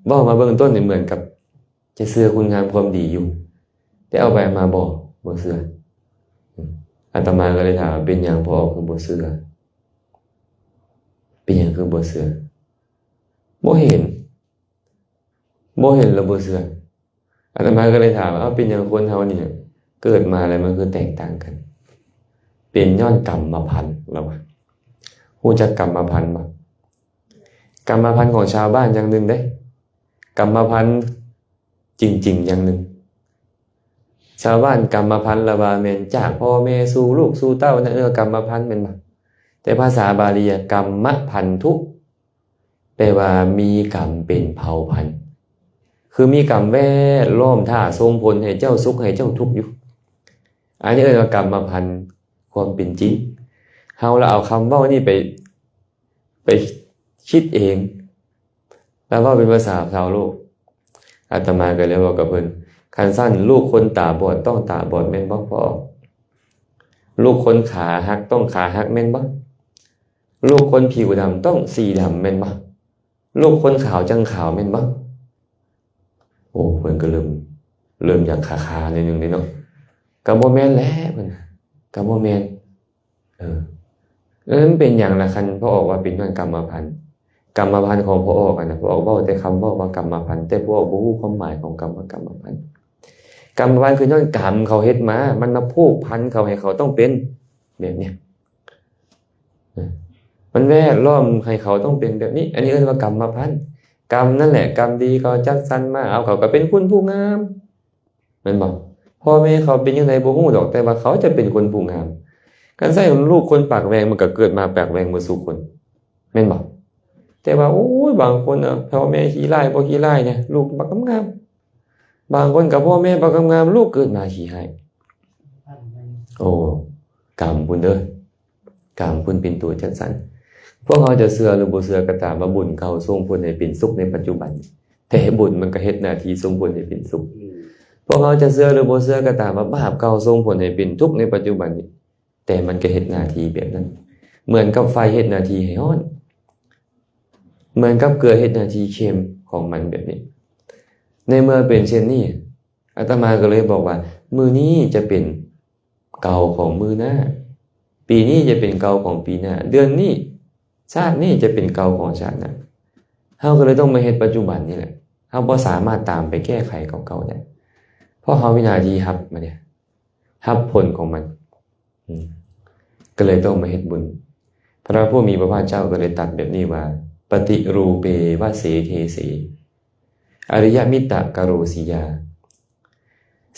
ເວົ້າມາເບື້ອງຕົ້ນນີ້ເໝືອນກັບ ຈະເຊື່ອຄຸນງາມຄວາມດີຢູ່ ແຕ່ເອົາໄປເອົາມາບໍ່ ບໍ່ເຊື່ອ. ອາດຕະມາກໍເລີຍຖາມວ່າ ເປັນຫຍັງພໍ່ອອກຄືບໍ່ເຊື່ອ? ເປັນຫຍັງຄືບໍ່ເຊື່ອ? ບໍ່ເຫັນ ບໍ່ເຫັນແລ້ວບໍ່ເຊື່ອ. ອາດຕະມາກໍເລີຍຖາມວ່າ ເອົ້າ ເປັນຫຍັງຄົນເຮົານີ້ເກີດມາແລ້ວມັນຄືແຕກຕ່າງກັນ? ເປັນຍ້ອນກຳມະພັນ ລາວວ່າ. ຮູ້ຈັກກຳມະພັນບໍ່? ກຳມະພັນຂອງຊາວບ້ານຢ່າງໜຶ່ງເດ້ ກຳມະພັນ ຈິງໆ ຢ່າງໜຶ່ງ. ຊາວບ້ານກຳມະພັນລະວ່າແມ່ນຈາກພໍ່ແມ່ສູ່ລູກສູ່ເຕົ້າ ນັ້ນເອີ້ນວ່າກຳມະພັນແມ່ນບໍ່? ແຕ່ພາສາບາລີ ກຳມະພັນທຸ ແປວ່າມີກຳເປັນເຜົ່າພັນ ຄືມີກຳແວດລ້ອມຖ້າສົ່ງຜົນໃຫ້ເຈົ້າສຸກໃຫ້ເຈົ້າທຸກຢູ່. ອັນນີ້ເອີ້ນວ່າກຳມະພັນຄວາມເປັນຈິງ. ເຮົາລະເອົາຄຳເວົ້ານີ້ໄປ ໄປຄິດເອງ ແລ້ວເວົ້າເປັນພາສາຊາວໂລກ. ອາດຕະມາກໍເລີຍເວົ້າກັບເພິ່ນ ຄັນຊັ້ນລູກຄົນຕາບອດຕ້ອງຕາບອດແມ່ນບໍ່ພໍ່? ລູກຄົນຂາຫັກຕ້ອງຂາຫັກແມ່ນບໍ່? ລູກຄົນຜິວດຳຕ້ອງສີດຳແມ່ນບໍ່? ລູກຄົນຂາວຈັ່ງຂາວແມ່ນບໍ່? ໂອ້ ເພິ່ນກໍເລີ່ມ ເລີ່ມຢາກຄາໆ ໜ້ອຍໜຶ່ງເດ້ເນາະ. ກໍບໍ່ແມ່ນແຫຼະ ເພິ່ນ ກໍບໍ່ແມ່ນ. ເອີ ແລ້ວມັນເປັນຫຍັງລະ ຄັນພໍ່ອອກວ່າເປັນຍ້ອນກຳມະພັນ? ກຳມະພັນຂອງພໍ່ອອກຫັ້ນນະ ພໍ່ອອກເວົ້າແຕ່ຄຳເວົ້າວ່າກຳມະພັນ ແຕ່ພໍ່ອອກບໍ່ຮູ້ຄວາມໝາຍຂອງຄຳວ່າກຳມະພັນ. ກຳມະພັນຄືຍ້ອນກຳເຂົາເຮັດມາ ມັນມາຜູກພັນເຂົາໃຫ້ເຂົາຕ້ອງເປັນແບບນີ້ ມັນແວດລ້ອມໃຫ້ເຂົາຕ້ອງເປັນແບບນີ້ ອັນນີ້ເອີ້ນວ່າກຳມະພັນ. ກຳນັ້ນແຫຼະ ກຳດີເຂົາຈັດສັນມາເອົາ ເຂົາກໍເປັນຄົນຜູ້ງາມ ແມ່ນບໍ່? ພໍ່ແມ່ເຂົາເປັນຈັ່ງໃດບໍ່ຮູ້ດອກ ແຕ່ວ່າເຂົາຈະເປັນຄົນຜູ້ງາມ. ຄັນໃຊ້ລູກຄົນປາກແຫວ່ງ ມັນກໍເກີດມາປາກແຫວ່ງໝົດສູ່ຄົນ ແມ່ນບໍ່? ແຕ່ວ່າ ໂອ້ຍ ບາງຄົນນະ ພໍ່ແມ່ຂີ້ຮ້າຍບໍ່ຂີ້ຮ້າຍນະ ລູກບັກງາມ. ບາງຄົນກໍພໍ່ແມ່ບັກງາມ ລູກເກີດມາຂີ້ຮ້າຍ. ໂອ້ ກຳພຸ້ນເດີ ກຳພຸ້ນເປັນຕົວຈັດສັນ. ພວກເຮົາຈະເຊື່ອຫຼືບໍ່ເຊື່ອກໍຕາມວ່າ ບຸນເກົ່າສົ່ງຜົນໃຫ້ເປັນສຸກໃນປັດຈຸບັນ ແຕ່ບຸນມັນກໍເຮັດໜ້າທີ່ສົ່ງຜົນໃຫ້ເປັນສຸກ. ອືມ ພວກເຮົາຈະເຊື່ອຫຼືບໍ່ເຊື່ອກໍຕາມວ່າ ບາບເກົ່າສົ່ງຜົນໃຫ້ເປັນທຸກໃນປັດຈຸບັນນີ້ ແຕ່ມັນກໍເຮັດໜ້າທີ່ແບບນັ້ນ ເໝືອນກັບໄຟເຮັດໜ້າທີ່ໃຫ້ຮ້ອນ ເໝືອນກັບເກືອເຮັດໜ້າທີ່ເຄັມຂອງມັນແບບນີ້. ໃນເມື່ອເປັນເຊັ່ນນີ້ ອາດຕະມາກໍເລີຍບອກວ່າ ມື້ນີ້ຈະເປັນເກົ່າຂອງມື້ໜ້າ ປີນີ້ຈະເປັນເກົ່າຂອງປີໜ້າ ເດືອນນີ້ ຊາດນີ້ຈະເປັນເກົ່າຂອງຊາດໜ້າ. ເຮົາກໍເລີຍຕ້ອງມາເຮັດປັດຈຸບັນນີ້ແຫຼະ ເຮົາບໍ່ສາມາດຕາມໄປແກ້ໄຂເກົ່າໆໄດ້ ເພາະເຮົາມີໜ້າທີ່ຮັບມາເດ ຮັບຜົນຂອງມັນ. ອືມ ກໍເລີຍຕ້ອງມາເຮັດບຸນ. ພະຜູ້ມີພະພາກເຈົ້າກໍເລີຍຕັດແບບນີ້ວ່າ ປະຕິຮູເປວະເສເທເສ ອະລິຍະມິດຕະກະໂຣສີຍາ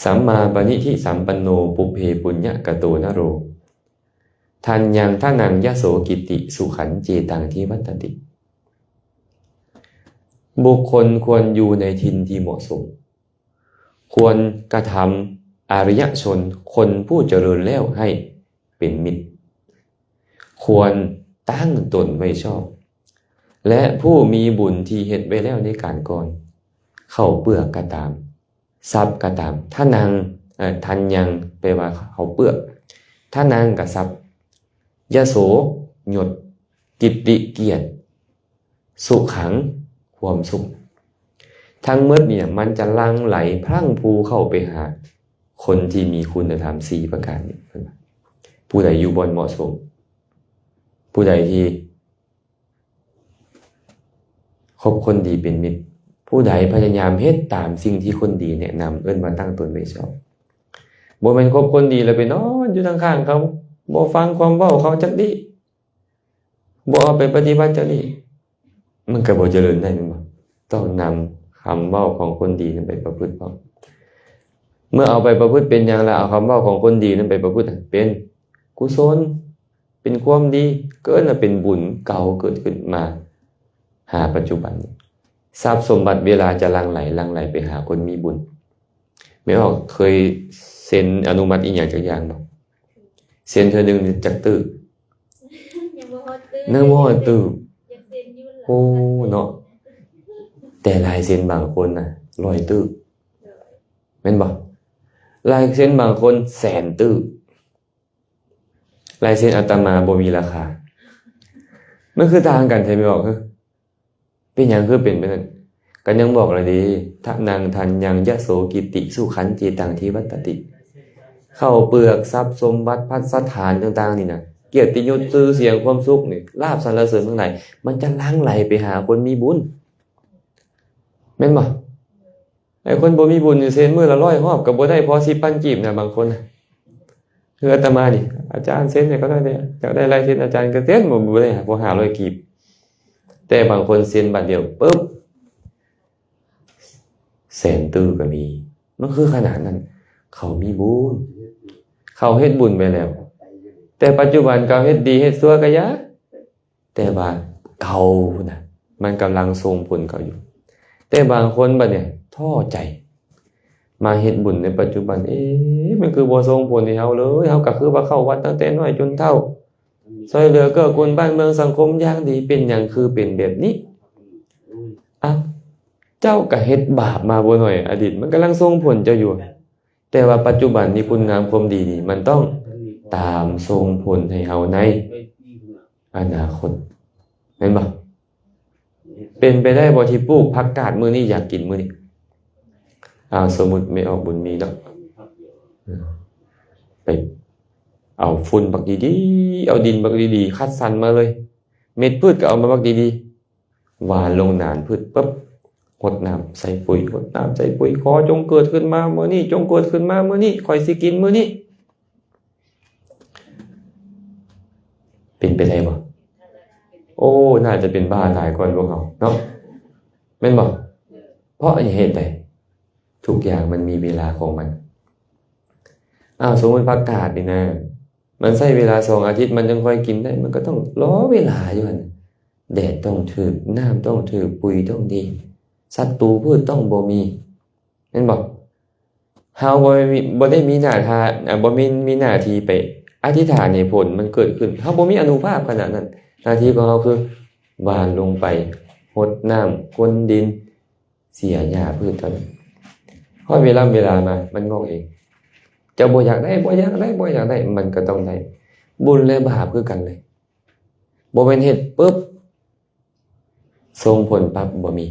ສຳມາປະນິທິສຳປັນໂນ ປຸບເພປຸນຍະກະໂຕນະໂຣ ທັນຍັງທະນັງຍະໂສກິດຕິສຸຂັນເຈຕັງທິວັດຕະຕິ. ບຸກຄົນຄວນຢູ່ໃນຖິ່ນທີ່ເໝາະສົມ, ຄວນກະທຳອາລິຍະຊົນ, ຄົນຜູ້ຈະເລີນແລ້ວໃຫ້ເປັນມິດ, ຄວນຕັ້ງຕົນໄວ້ຊອບ ແລະ ຜູ້ມີບຸນທີ່ເຮັດໄວ້ແລ້ວໃນການກ່ອນ, ເຂົ້າເປືອກກໍຕາມ, ຊັບກໍຕາມ, ທະນັງ, ເອີ, ທັນຍັງ ແປວ່າເຂົ້າເປືອກ, ທະນັງກໍຊັບ, ຍະໂສ ຍົດ, ກິດຕິ ກຽດ, ສຸຂັງ ຄວາມສຸກ. ທັງໝົດນີ້ນະ ມັນຈະຫຼັ່ງໄຫຼພລັ້ງພູເຂົ້າໄປຫາຄົນທີ່ມີຄຸນນະທຳສີ່ປະການນີ້. ເພິ່ນວ່າ ຜູ້ໃດຢູ່ບ່ອນເໝາະສົມ, ຜູ້ໃດທີ່ ຄົບຄົນດີເປັນມິດ, ຜູ້ໃດພະຍາຍາມເຮັດຕາມສິ່ງທີ່ຄົນດີແນະນຳ, ເອີ້ນວ່າຕັ້ງຕົນໄວ້ຊອບ. ບໍ່ແມ່ນຄົບຄົນດີແລ້ວໄປນອນຢູ່ທາງຂ້າງເຂົາ, ບໍ່ຟັງຄວາມເວົ້າເຂົາຈັກດີ້, ບໍ່ເອົາໄປປະຕິບັດຈັກດີ້, ມັນກໍບໍ່ຈະເລີນໄດ້ແມ່ນບໍ່? ຕ້ອງນຳຄຳເວົ້າຂອງຄົນດີນັ້ນໄປປະພຶດພ້ອມ. ເມື່ອເອົາໄປປະພຶດເປັນຫຍັງລະ? ເອົາຄຳເວົ້າຂອງຄົນດີນັ້ນໄປປະພຶດເປັນກຸສົນ, ເປັນຄວາມດີ, ເກີດມາເປັນບຸນເກົ່າເກີດຂຶ້ນມາຫາປັດຈຸບັນ. ຊັບສົມບັດເວລາຈະຫຼັ່ງໄຫຼ, ຫຼັ່ງໄຫຼໄປຫາຄົນມີບຸນ. ແມ່ອອກເຄີຍເຊັນອະນຸມັດອີ່ຫຍັງຈັກຢ່າງບໍ່? ເຊັນເທື່ອໜຶ່ງນີ້ຈັກຕື້? ຍັງບໍ່ຮອດຕື້. ຍັງບໍ່ຮອດຕື້. ຢາກເຊັນຢູ່. ໂອ້ ເນາະ. ແຕ່ລາຍເຊັນບາງຄົນນະ ຮ້ອຍຕື້. ໂດຍ. ແມ່ນບໍ່? ລາຍເຊັນບາງຄົນແສນຕື້. ລາຍເຊັນອາດຕະມາບໍ່ມີລາຄາ. ມັນຄືຕ່າງກັນແທ້ແມ່ອອກ? ເຮີ ເປັນຫຍັງຄືເປັນແບບນັ້ນ? ກໍຍັງບອກແລ້ວເດ້, ທະນັງທັນຍັງຍະໂສກິດຕິສຸຂັນເຈຕັງທິວັດຕະຕິ. ເຂົ້າເປືອກ, ຊັບສົມບັດ, ພັດສະຖານຕ່າງໆນີ້ນະ, ກຽດຕິຍົດ, ຊື່ສຽງ, ຄວາມສຸກນີ້, ລາບສັນລະເສີນທັງຫຼາຍ, ມັນຈະຫຼັ່ງໄຫຼໄປຫາຄົນມີບຸນ. ແມ່ນບໍ່? ໄອ້ຄົນບໍ່ມີບຸນນີ້ເຊັນມື້ລະຮ້ອຍຮອບກໍບໍ່ໄດ້ພໍສິບພັນກີບນະ ບາງຄົນນະ. ຄືອາດຕະມານີ້ ອາຈານເຊັນໃຫ້ເຂົາໜ້ອຍແດ່, ຢາກໄດ້ລາຍເຊັນອາຈານກໍເຊັນ ບໍ່ ບໍ່ໄດ້ ບໍ່ຫ້າຮ້ອຍກີບ. ແຕ່ບາງຄົນເຊັນບາດດຽວປຶບ ແສນຕື້ກໍມີ. ມັນຄືຂະໜາດນັ້ນ. ເຂົາມີບຸນ, ເຂົາເຮັດບຸນໄວ້ແລ້ວ. ແຕ່ປັດຈຸບັນເຂົາເຮັດດີເຮັດຊົ່ວກໍຢ່າ, ແຕ່ວ່າເກົ່າພຸ້ນນະ ມັນກຳລັງສົ່ງຜົນເຂົາຢູ່. ແຕ່ບາງຄົນບັດນີ້ທໍ້ໃຈ, ມາເຮັດບຸນໃນປັດຈຸບັນ ເອ ມັນຄືບໍ່ສົ່ງຜົນໃຫ້ເຮົາເລີຍ, ເຮົາກໍຄືວ່າເຂົ້າວັດຕັ້ງແຕ່ນ້ອຍຈົນເຖົ້າ, ຊ່ວຍເຫຼືອເກື້ອກູນບ້ານເມືອງສັງຄົມຢ່າງດີ, ເປັນຫຍັງຄືເປັນແບບນີ້? ອ້າວ ເຈົ້າກໍເຮັດບາບມາບໍ່ໜ້ອຍ, ອະດີດມັນກຳລັງສົ່ງຜົນເຈົ້າຢູ່. ແຕ່ວ່າປັດຈຸບັນນີ້ຄຸນງາມຄວາມດີນີ້ ມັນຕ້ອງຕາມສົ່ງຜົນໃຫ້ເຮົາໃນອະນາຄົດ ແມ່ນບໍ່? ເປັນໄປໄດ້ບໍ່ທີ່ປູກຜັກກາດມື້ນີ້ຢາກກິນມື້ນີ້? ອາ ສົມມຸດແມ່ອອກບຸນມີເນາະ ໄປເອົາຝຸ່ນບັກດີໆ ເອົາດິນບັກດີໆ ຄັດສັນມາເລີຍ, ເມັດພືດກໍເອົາມາບັກດີໆ ຫວ່ານລົງໜານພືດປຶບ ຫົດນ້ຳໃສ່ປຸ໋ຍ ຫົດນ້ຳໃສ່ປຸ໋ຍ ຂໍຈົ່ງເກີດຂຶ້ນມາມື້ນີ້ ຈົ່ງເກີດຂຶ້ນມາມື້ນີ້ ຂ້ອຍຊິກິນມື້ນີ້. ເປັນໄປໄດ້ບໍ່? ໂອ້ ໜ້າຈະເປັນບ້າຫຼາຍກວ່າພວກເຮົາເນາະ ແມ່ນບໍ່? ເພາະເຫດໃດ? ທຸກຢ່າງມັນມີເວລາຂອງມັນ. ອ້າວ ສົມມຸດຜັກກາດນີ້ນະ ມັນໃຊ້ເວລາສອງອາທິດ ມັນຈຶ່ງຄ່ອຍກິນໄດ້ ມັນກໍຕ້ອງລໍເວລາຢູ່ຫັ້ນ. ແດດຕ້ອງຖືກ ນ້ຳຕ້ອງຖືກ ປຸ໋ຍຕ້ອງດີ ສັດຕູພືດຕ້ອງບໍ່ມີ ແມ່ນບໍ່? ເຮົາບໍ່ມີ ບໍ່ໄດ້ມີໜ້າທ່າ ອາ ບໍ່ມີ ມີໜ້າທີ່ໄປອະທິຖານໃຫ້ຜົນມັນເກີດຂຶ້ນ ເຮົາບໍ່ມີອານຸພາບຂະໜາດນັ້ນ. ໜ້າທີ່ຂອງເຮົາຄືຫວ່ານລົງໄປ ຫົດນ້ຳ ຄົນດິນ ເສຍຫຍ້າພືດເທົ່ານັ້ນ. ຮອດເວລາ ເວລາມາ ມັນງອກເອງ. ເຈົ້າບໍ່ຢາກໄດ້ ບໍ່ຢາກໄດ້ ບໍ່ຢາກໄດ້ ມັນກໍຕ້ອງໄດ້. ບຸນ ແລະ ບາບຄືກັນເລີຍ. ບໍ່ແມ່ນເຮັດປຶບ ສົ່ງຜົນປັບ ບໍ່ມີ.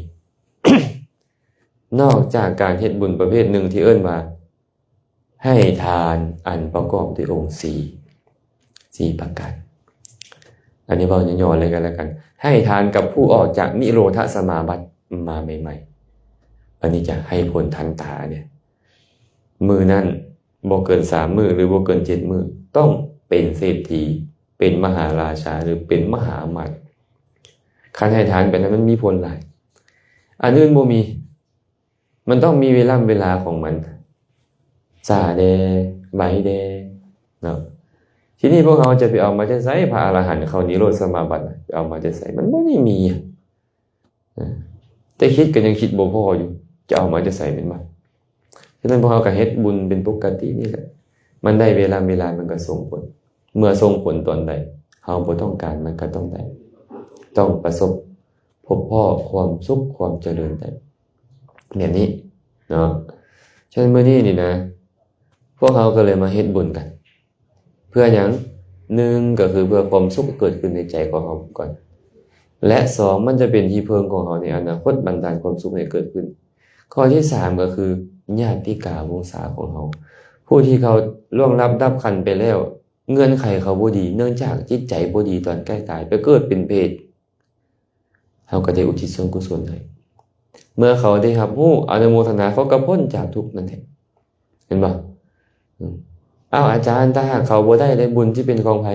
ນອກຈາກການເຮັດບຸນປະເພດໜຶ່ງທີ່ເອີ້ນວ່າ ໃຫ້ທານອັນປະກອບດ້ວຍອົງສີ່ ສີ່ປະການ. ອັນນີ້ເວົ້າຫຍໍ້ໆເລີຍກັນແລ້ວກັນ. ໃຫ້ທານກັບຜູ້ອອກຈາກນິໂຣທະສະມາບັດມາໃໝ່ໆ. ອັນນີ້ຈະໃຫ້ຜົນທັນຕາເດ້. ມື້ນັ້ນບໍ່ເກີນສາມມື້ ຫຼື ບໍ່ເກີນເຈັດມື້ ຕ້ອງເປັນເສດຖີ ເປັນມະຫາລາຊາ ຫຼື ເປັນມະຫາອຳມາດ. ຄັນໃຫ້ທານໄປນັ້ນ ມັນມີຜົນຫຼາຍ. ອັນອື່ນບໍ່ມີ. ມັນຕ້ອງມີເວລາ ເວລາຂອງມັນ ຊ້າແດ່ ໄວແດ່ເນາະ. ທີນີ້ພວກເຮົາຈະໄປເອົາມາຈາກໃສ? ພະອະລະຫັນເຂົ້ານິໂຣດສະມາບັນ ໄປເອົາມາຈາກໃສ? ມັນບໍ່ໄດ້ມີ. ເອີ ແຕ່ຄິດກໍຍັງຄິດບໍ່ພໍຢູ່ ຈະເອົາມາຈາກໃສແມ່ນບໍ່? ສະນັ້ນພວກເຮົາກໍເຮັດບຸນເປັນປົກກະຕິນີ້ແຫຼະ ມັນໄດ້ເວລາ ເວລາມັນກໍສົ່ງຜົນ. ເມື່ອສົ່ງຜົນຕອນໃດ ເຮົາບໍ່ຕ້ອງການ ມັນກໍຕ້ອງໄດ້ ຕ້ອງປະສົບພົບພໍ້ຄວາມສຸກຄວາມຈະເລີນໄດ້ ແບບນີ້ເນາະ. ສະນັ້ນມື້ນີ້ນີ້ນະ ພວກເຮົາກໍເລີຍມາເຮັດບຸນກັນ ເພື່ອຫຍັງ? ໜຶ່ງກໍຄືເພື່ອຄວາມສຸກເກີດຂຶ້ນໃນໃຈຂອງເຮົາກ່ອນ ແລະ ສອງ ມັນຈະເປັນທີ່ເພິ່ງຂອງເຮົາໃນອະນາຄົດ ບັນດານຄວາມສຸກໃຫ້ເກີດຂຶ້ນ. ຂໍ້ທີສາມກໍຄືຍາດຕິກາວົງສາຂອງເຮົາ ຜູ້ທີ່ເຂົາລ່ວງລັບດັບຂັນໄປແລ້ວ ເງື່ອນໄຂເຂົາບໍ່ດີ ເນື່ອງຈາກຈິດໃຈບໍ່ດີຕອນໃກ້ຕາຍ ໄປເກີດເປັນເປດ ເຮົາກໍໄດ້ອຸທິດສ່ວນກຸສົນໃຫ້ ເມື່ອເຂົາໄດ້ຮັບຮູ້ ອະນຸໂມທະນາ ເຂົາກໍພົ້ນຈາກທຸກນັ້ນແຫຼະ ເຫັນບໍ່? ອືມ ອ້າວ ອາຈານ ຖ້າຫາກເຂົາບໍ່ໄດ້ແລ້ວ ບຸນຊິເປັນຂອງໃຜ?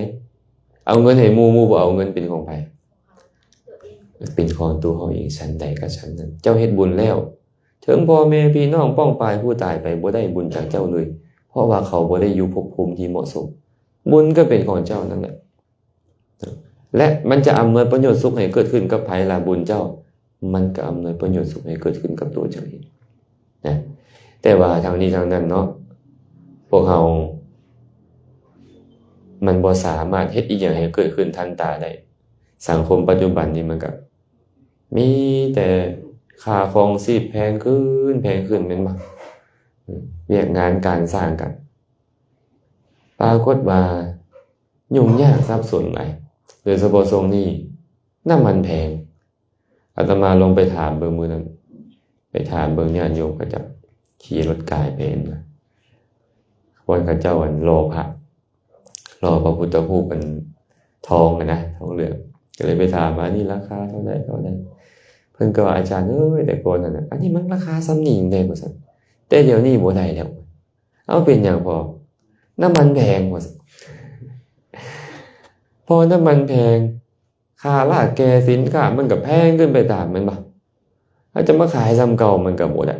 ເອົາເງິນໃຫ້ໝູ່ ໝູ່ບໍ່ເອົາເງິນ ເປັນຂອງໃຜ? ເປັນຂອງຕົວເຮົາເອງ. ສັນໃດກໍສັນນັ້ນ ເຈົ້າເຮັດບຸນແລ້ວ ເຖິງພໍ່ແມ່ພີ່ນ້ອງປ້ອງປາຍຜູ້ຕາຍໄປ ບໍ່ໄດ້ບຸນຈາກເຈົ້າເລີຍ ເພາະວ່າເຂົາບໍ່ໄດ້ຢູ່ພົບພູມທີ່ເໝາະສົມ ບຸນກໍເປັນຂອງເຈົ້ານັ້ນແຫຼະ. ແລະ ມັນຈະອຳນວຍປະໂຫຍດສຸກໃຫ້ເກີດຂຶ້ນກັບໃຜລະ? ບຸນເຈົ້າ ມັນກໍອຳນວຍປະໂຫຍດສຸກໃຫ້ເກີດຂຶ້ນກັບຕົວເຈົ້າເອງນະ. ແຕ່ວ່າທັງນີ້ທັງນັ້ນເນາະ ພວກເຮົາມັນບໍ່ສາມາດເຮັດອີ່ຫຍັງໃຫ້ເກີດຂຶ້ນທັນຕາໄດ້. ສັງຄົມປັດຈຸບັນນີ້ມັນກໍມີແຕ່ຄ່າຄອງຊີບແພງຂຶ້ນ ແພງຂຶ້ນ ແມ່ນບໍ່? ວຽກງານການສ້າງກໍປາກົດວ່າ ຫຍຸ້ງຍາກສັບສົນຫຼາຍ ໂດຍສະເພາະຊ່ວງນີ້ນ້ຳມັນແພງ. ອາດຕະມາລົງໄປຖາມເບິ່ງມື້ນັ້ນ ໄປຖາມເບິ່ງຍາດໂຍມເຂົາເຈົ້າຂີ່ລົດກາຍໄປນະ ບ່ອນເຂົາເຈົ້າອັນຫຼໍ່ພະ ຫຼໍ່ພະພຸດທະຮູບອັນທອງຫັ້ນນະ ທອງເຫຼືອງ ກໍເລີຍໄປຖາມວ່າ ອັນນີ້ລາຄາເທົ່າໃດ ເທົ່າໃດ? ເພິ່ນກໍວ່າ ອາຈານເອີຍ ແຕ່ກ່ອນຫັ້ນນະ ອັນນີ້ມັນລາຄາສ່ຳນີ້ເດ້ ວ່າຊັ້ນ ແຕ່ດຽວນີ້ບໍ່ໄດ້ແລ້ວ. ເອົາ ເປັນຫຍັງພໍ່? ນ້ຳມັນແພງ ວ່າຊັ້ນ. ພໍນ້ຳມັນແພງ ຄ່າລາກແກ່ສິນຄ້າມັນກໍແພງຂຶ້ນໄປຕາມ ແມ່ນບໍ່? ເຮົາຈະມາຂາຍສ່ຳເກົ່າມັນກໍບໍ່ໄດ້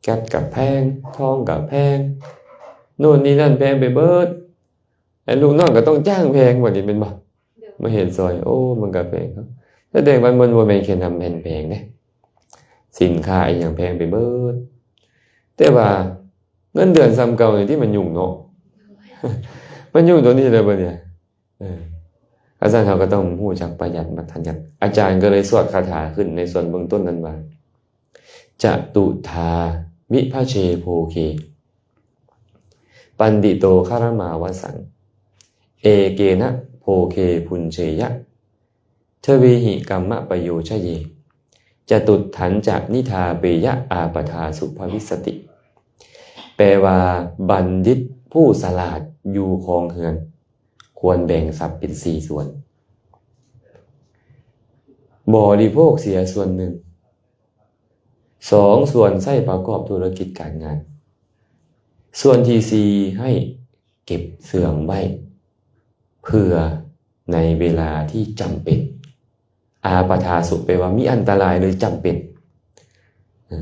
ແກັດກໍແພງ ທອງກໍແພງ ໂນ່ນນີ້ນັ້ນແພງໄປເບິດ ແລະ ລູກນ້ອງກໍຕ້ອງຈ້າງແພງ ວ່ານີ້ແມ່ນບໍ່? ມາເຮັດຊ່ອຍ ໂອ້ ມັນກໍແພງເນາະ. ສະແດງວ່າມັນບໍ່ແມ່ນແຄ່ນ້ຳມັນແພງເດ້ ສິນຄ້າອີ່ຫຍັງແພງໄປເບິດ ແຕ່ວ່າເງິນເດືອນສ່ຳເກົ່ານີ້ທີ່ມັນຫຍຸ້ງເນາະ ມັນຫຍຸ້ງຕົວນີ້ແຫຼະບັດນີ້. ເອີ ຄັນຊັ້ນເຮົາກໍຕ້ອງຮູ້ຈັກປະຢັດມັດທະຍັດ. ອາຈານກໍເລີຍສວດຄາຖາຂຶ້ນໃນສ່ວນເບື້ອງຕົ້ນນັ້ນວ່າ ຈະຕຸຖາວິພະເຊໂພເຄ ປັນດິໂຕຄະລະມາວະສັງ ເອເກນະໂພເຄພຸນເຊຍະ ທະວີຫິກັມມະປະໂຍຊະເຍ ຈະຕຸດຖັນຈະນິທາເປຍະ ອາປະທາສຸພະວິສະຕິ. ແປວ່າ ບັນດິດຜູ້ສະຫຼາດຢູ່ຄອງເຮືອນ ຄວນແບ່ງຊັບເປັນສີ່ສ່ວນ ບໍລິໂພກເສຍສ່ວນໜຶ່ງ ສອງສ່ວນໃຊ້ປະກອບທຸລະກິດການງານ ສ່ວນທີສີ່ໃຫ້ເກັບເຊື່ອງໄວ້ ເພື່ອໃນເວລາທີ່ຈຳເປັນ. ອາປະທາສຸ ແປວ່າມີອັນຕະລາຍ ຫຼື ຈຳເປັນ. ເອີ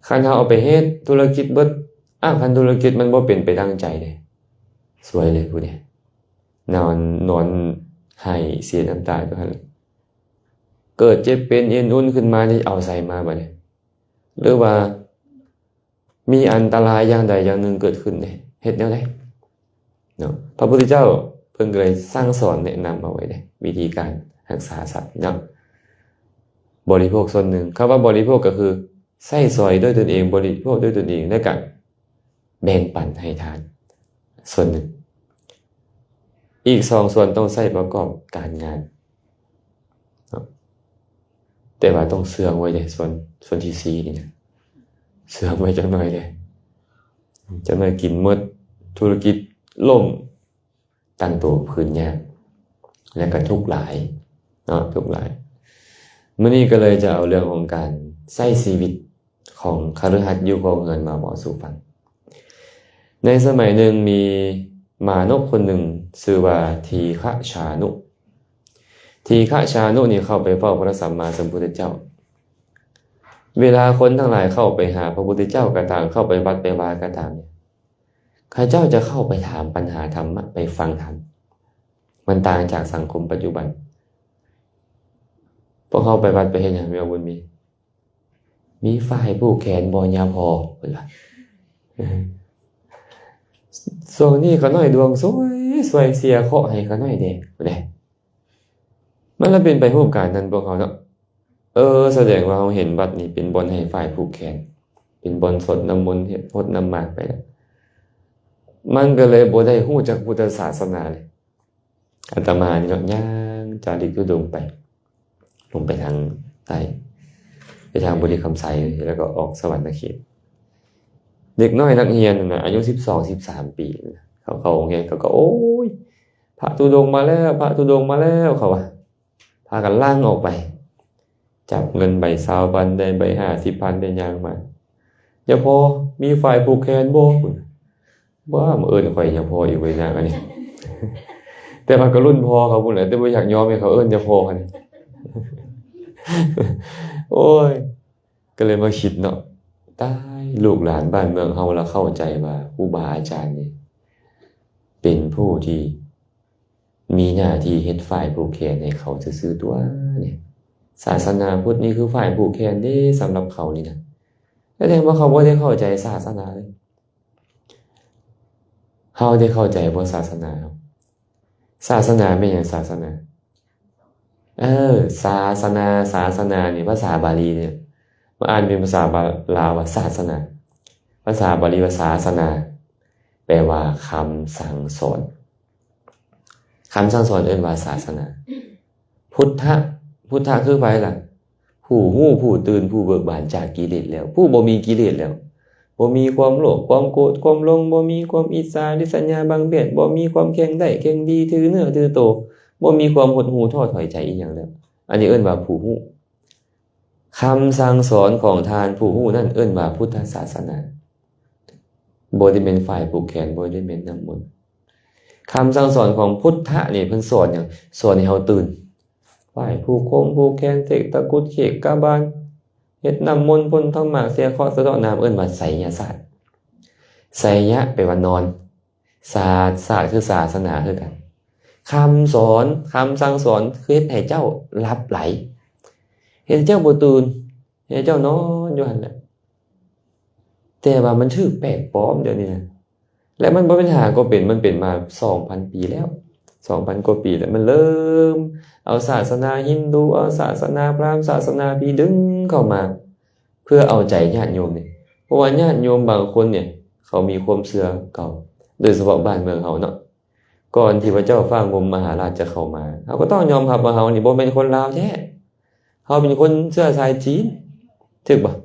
ຄັນເຮົາເອົາໄປເຮັດທຸລະກິດເບິດ ອ້າວ ຄັນທຸລະກິດມັນບໍ່ເປັນໄປດັ່ງໃຈເດ້ ສວຍເລີຍຜູ້ໃດ ນອນ ນອນໄຫ້ເສຍນ້ຳຕາຢູ່ຫັ້ນ ເກີດເຈັບເປັນເອັນອຸ່ນຂຶ້ນມານີ້ ເອົາໃສມາບັດນີ້? ຫຼືວ່າ ມີອັນຕະລາຍຢ່າງໃດຢ່າງໜຶ່ງເກີດຂຶ້ນເດ້ ເຮັດແນວໃດເນາະ? ພະພຸດທະເຈົ້າເພິ່ນກໍເລີຍສັ່ງສອນແນະນຳເອົາໄວ້ເດ້ ວິທີການຮັກສາຊັບເນາະ ບໍລິໂພກສ່ວນໜຶ່ງ. ຄຳວ່າບໍລິໂພກກໍຄືໃຊ້ສອຍດ້ວຍຕົນເອງ ບໍລິໂພກດ້ວຍຕົນເອງ ແລ້ວກໍແບ່ງປັນໃຫ້ທານສ່ວນໜຶ່ງ ອີກສອງສ່ວນຕ້ອງໃຊ້ປະກອບການງານເນາະ ແຕ່ວ່າຕ້ອງເຊື່ອງໄວ້ເດ້ ສ່ວນ ສ່ວນທີສີ່ນີ້ນະ ເຊື່ອງໄວ້ຈັກໜ້ອຍເດ້ ຈັກໜ້ອຍກິນໝົດ ທຸລະກິດລົ້ມ ຕັ້ງໂຕພື້ນຍາກ ແລະ ກໍທຸກຫຼາຍເນາະ ທຸກຫຼາຍ. ມື້ນີ້ກໍເລີຍຈະເອົາເລື່ອງຂອງການໃຊ້ຊີວິດ ຂອງຄະລືຫັດຢູ່ຄອງເຮືອນມາເວົ້າສູ່ຟັງ. ໃນສະໄໝໜຶ່ງມີມານົບຄົນໜຶ່ງຊື່ວ່າທີຄະຊານຸ. ທີຄະຊານຸນີ້ເຂົ້າໄປເຝົ້າພະສຳມາສຳພຸດທະເຈົ້າ ເວລາຄົນທັງຫຼາຍເຂົ້າໄປຫາພະພຸດທະເຈົ້າກໍຕາມ, ເຂົ້າໄປວັດໄປວາກໍຕາມ, ເຂົາເຈົ້າຈະເຂົ້າໄປຖາມປັນຫາທຳມະ, ໄປຟັງທຳ. ມັນຕ່າງຈາກສັງຄົມປັດຈຸບັນ. ພວກເຮົາໄປວັດໄປເຮັດຫຍັງ, ແມ່ບຸນມີ? ມີຝ້າຍຜູກແຂນບໍ່ຍາພໍ່? ເພິ່ນວ່າ ຊ່ວງນີ້ຂ້ານ້ອຍດວງສວຍ, ຊ່ວຍເສຍເຄາະໃຫ້ຂ້ານ້ອຍແດ່ ເດ້. ມັນລະເປັນໄປຮູບການນັ້ນພວກເຮົາເນາະ. ເອີ ສະແດງວ່າເຮົາເຫັນວັດນີ້ເປັນບ່ອນໃຫ້ຝ້າຍຜູກແຂນ, ເປັນບ່ອນສົດນ້ຳມົນ, ຫົດນ້ຳໝາກໄປແລ້ວ. ມັນກໍເລີຍບໍ່ໄດ້ຮູ້ຈັກພຸດທະສາສະໜາເລີຍ. ອາດຕະມານີ້ເນາະ ຍ່າງຈາລິກທຸດົງໄປ, ລົງໄປທາງໃຕ້, ໄປທາງບໍລິຄຳໄຊ ແລ້ວກໍອອກສະຫວັນນະເຂດ. ເດັກນ້ອຍນັກຮຽນນັ້ນນະ ອາຍຸສິບສອງ ສິບສາມປີ, ເຂົາເຂົ້າໂຮງຮຽນ ເຂົາກໍ ໂອ້ຍ ພະທຸດົງມາແລ້ວ, ພະທຸດົງມາແລ້ວ ເຂົາວ່າ. ພາກັນຫຼັ່ງອອກໄປ, ຈັບເງິນໃບຊາວພັນ ໄດ້ໃບຫ້າສິບພັນ ໄດ້ຍ່າງມາ. ຍາພໍ່ ມີຝ້າຍຜູກແຂນບໍ່? ພຸ້ນ ບໍ່ມາເອີ້ນຂ້ອຍຍາພໍ່ອີກເວີຍ ນາງອັນນີ້. ແຕ່ວ່າກໍລຸ້ນພໍ່ເຂົາພຸ້ນແຫຼະ, ແຕ່ບໍ່ຢາກຍອມໃຫ້ເຂົາເອີ້ນຍາພໍ່ຫັ້ນ. ໂອ້ຍ ກໍເລີຍມາຄິດເນາະ, ຕາຍ ລູກຫຼານບ້ານເມືອງເຮົາລະເຂົ້າໃຈວ່າຄູບາອາຈານນີ້ເປັນຜູ້ທີ່ ມີໜ້າທີ່ເຮັດຝ້າຍຜູກແຂນໃຫ້ເຂົາຊື່ໆຕົວະນີ້. ສາສະໜາພຸດນີ້ຄືຝ້າຍຜູກແຂນເດ້ ສຳລັບເຂົານີ້ນະ. ສະແດງວ່າເຂົາບໍ່ໄດ້ເຂົ້າໃຈສາສະໜາເລີຍ. ເຮົາໄດ້ເຂົ້າໃຈບໍ່ສາສະໜາເຮົາ? ສາສະໜາແມ່ນຫຍັງ? ສາສະໜາ ເອີ ສາສະໜາ, ສາສະໜານີ້ ພາສາບາລີນີ້ ມາອ່ານເປັນພາສາລາວວ່າສາສະໜາ, ພາສາບາລີວ່າສາສະໜາ, ແປວ່າຄຳສັ່ງສອນ. ຄຳສັ່ງສອນເອີ້ນວ່າສາສະໜາ. ພຸດທະ, ພຸດທະຄືໃຜລະ? ຜູ້ຮູ້, ຜູ້ຕື່ນ, ຜູ້ເບີກບານຈາກກິເລດແລ້ວ, ຜູ້ບໍ່ມີກິເລດແລ້ວ, ບໍ່ມີຄວາມໂລບ, ຄວາມໂກດ, ຄວາມຫຼົງ, ບໍ່ມີຄວາມອິດສາ, ລິດສະຫຍາ, ບັງເບດ, ບໍ່ມີຄວາມແຂ່ງໄດ້, ແຂ່ງດີ, ຖືເນື້ອ, ຖືໂຕ, ບໍ່ມີຄວາມຫົດຫູ່, ທໍ້ຖອຍໃຈອີ່ຫຍັງແລ້ວ. ອັນນີ້ເອີ້ນວ່າຜູ້ຮູ້. ຄຳສັ່ງສອນຂອງທ່ານຜູ້ຮູ້ນັ້ນເອີ້ນວ່າພຸດທະສາສະໜາ. ບໍ່ໄດ້ແມ່ນຝ້າຍຜູກແຂນ, ບໍ່ໄດ້ແມ່ນນ້ຳມົນ. ຄຳສັ່ງສອນຂອງພຸດທະນີ້ເພິ່ນສອນຫຍັງ? ສອນໃຫ້ເຮົາຕື່ນ. ຝ້າຍຜູກຂົງຜູກແຂນ, ເສກຕະກຸດ, ເສກກະບານ, ເຮັດນ້ຳມົນ, ພົ່ນທຳໝາກ, ເສຍເຄາະ, ສະເດາະນ້ຳ, ເອີ້ນວ່າໄສຍະສາດ. ໄສຍະແປວ່ານອນ. ສາດ, ສາດຄືສາສະໜາຄືກັນ. ຄຳສອນ, ຄຳສັ່ງສອນຄືເຮັດໃຫ້ເຈົ້າຫຼັບໄຫຼ, ເຮັດໃຫ້ເຈົ້າບໍ່ຕື່ນ, ເຮັດໃຫ້ເຈົ້ານອນຢູ່ຫັ້ນແຫຼະ. ແຕ່ວ່າມັນຖືກແປກປອມດຽວນີ້ນະ, ແລະ ມັນບໍ່ແມ່ນຫາກໍເປັນ, ມັນເປັນມາສອງພັນປີແລ້ວ, ສອງພັນກວ່າປີແລ້ວ. ມັນເລີ່ມເອົາສາສະໜາຮິນດູ, ເອົາສາສະໜາພຣາມ, ສາສະໜາຜີດຶງເຂົ້າມາ ເພື່ອເອົາໃຈຍາດໂຍມນີ້. ເພາະວ່າຍາດໂຍມບາງຄົນນີ້ ເຂົາມີຄວາມເຊື່ອເກົ່າ, ໂດຍສະເພາະບ້ານເມືອງເຮົາເນາະ. ກ່ອນທີ່ພະເຈົ້າຟ້າງຸ່ມມະຫາລາດຈະເຂົ້າມາ, ເຮົາກໍຕ້ອງຍອມຮັບວ່າເຮົານີ້ບໍ່ແມ່ນຄົນລາວແທ້, ເຮົາເປັນຄົນເຊື້ອສາຍຈີນ, ຖືກບໍ່?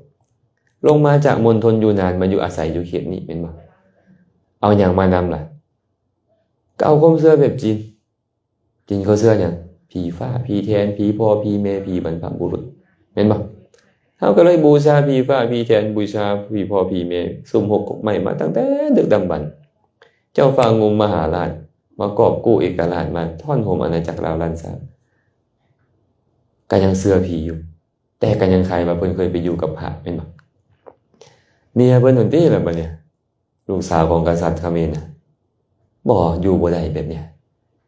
ລົງມາຈາກມົນທົນຢູນານ ມາຢູ່ອາໄສຢູ່ເຂດນີ້ ແມ່ນບໍ່? ເອົາຫຍັງມານຳລະ? ກໍເອົາຄວາມເຊື່ອແບບຈີນ. ຈີນເຂົາເຊື່ອຫຍັງ? ຜີຟ້າ, ຜີແຖນ, ຜີພໍ່, ຜີແມ່, ຜີບັນພະບຸລຸດ, ແມ່ນບໍ່? ເຮົາກໍເລີຍບູຊາຜີຟ້າ, ຜີແຖນ, ບູຊາຜີພໍ່, ຜີແມ່, ສຸມຫົກກົກໄມ້ມາຕັ້ງແຕ່ດຶກດຳບັນ. ເຈົ້າຟ້າງຸ່ມມະຫາລາດ ມາກອບກູ້ເອກະລາດ, ມາທ້ອນໂຮມອານາຈັກລາວລ້ານຊ້າງ ກໍຍັງເຊື່ອຜີຢູ່, ແຕ່ກໍຍັງຄາຍວ່າເພິ່ນເຄີຍໄປຢູ່ກັບພະ ແມ່ນບໍ່? ເມຍເພິ່ນຫັ້ນຕິລະບັດນີ້ ລູກສາວຂອງກະສັດຂະເໝນນະ, ບໍ່, ຢູ່ບໍ່ໄດ້ແບບເນີ້ຍ.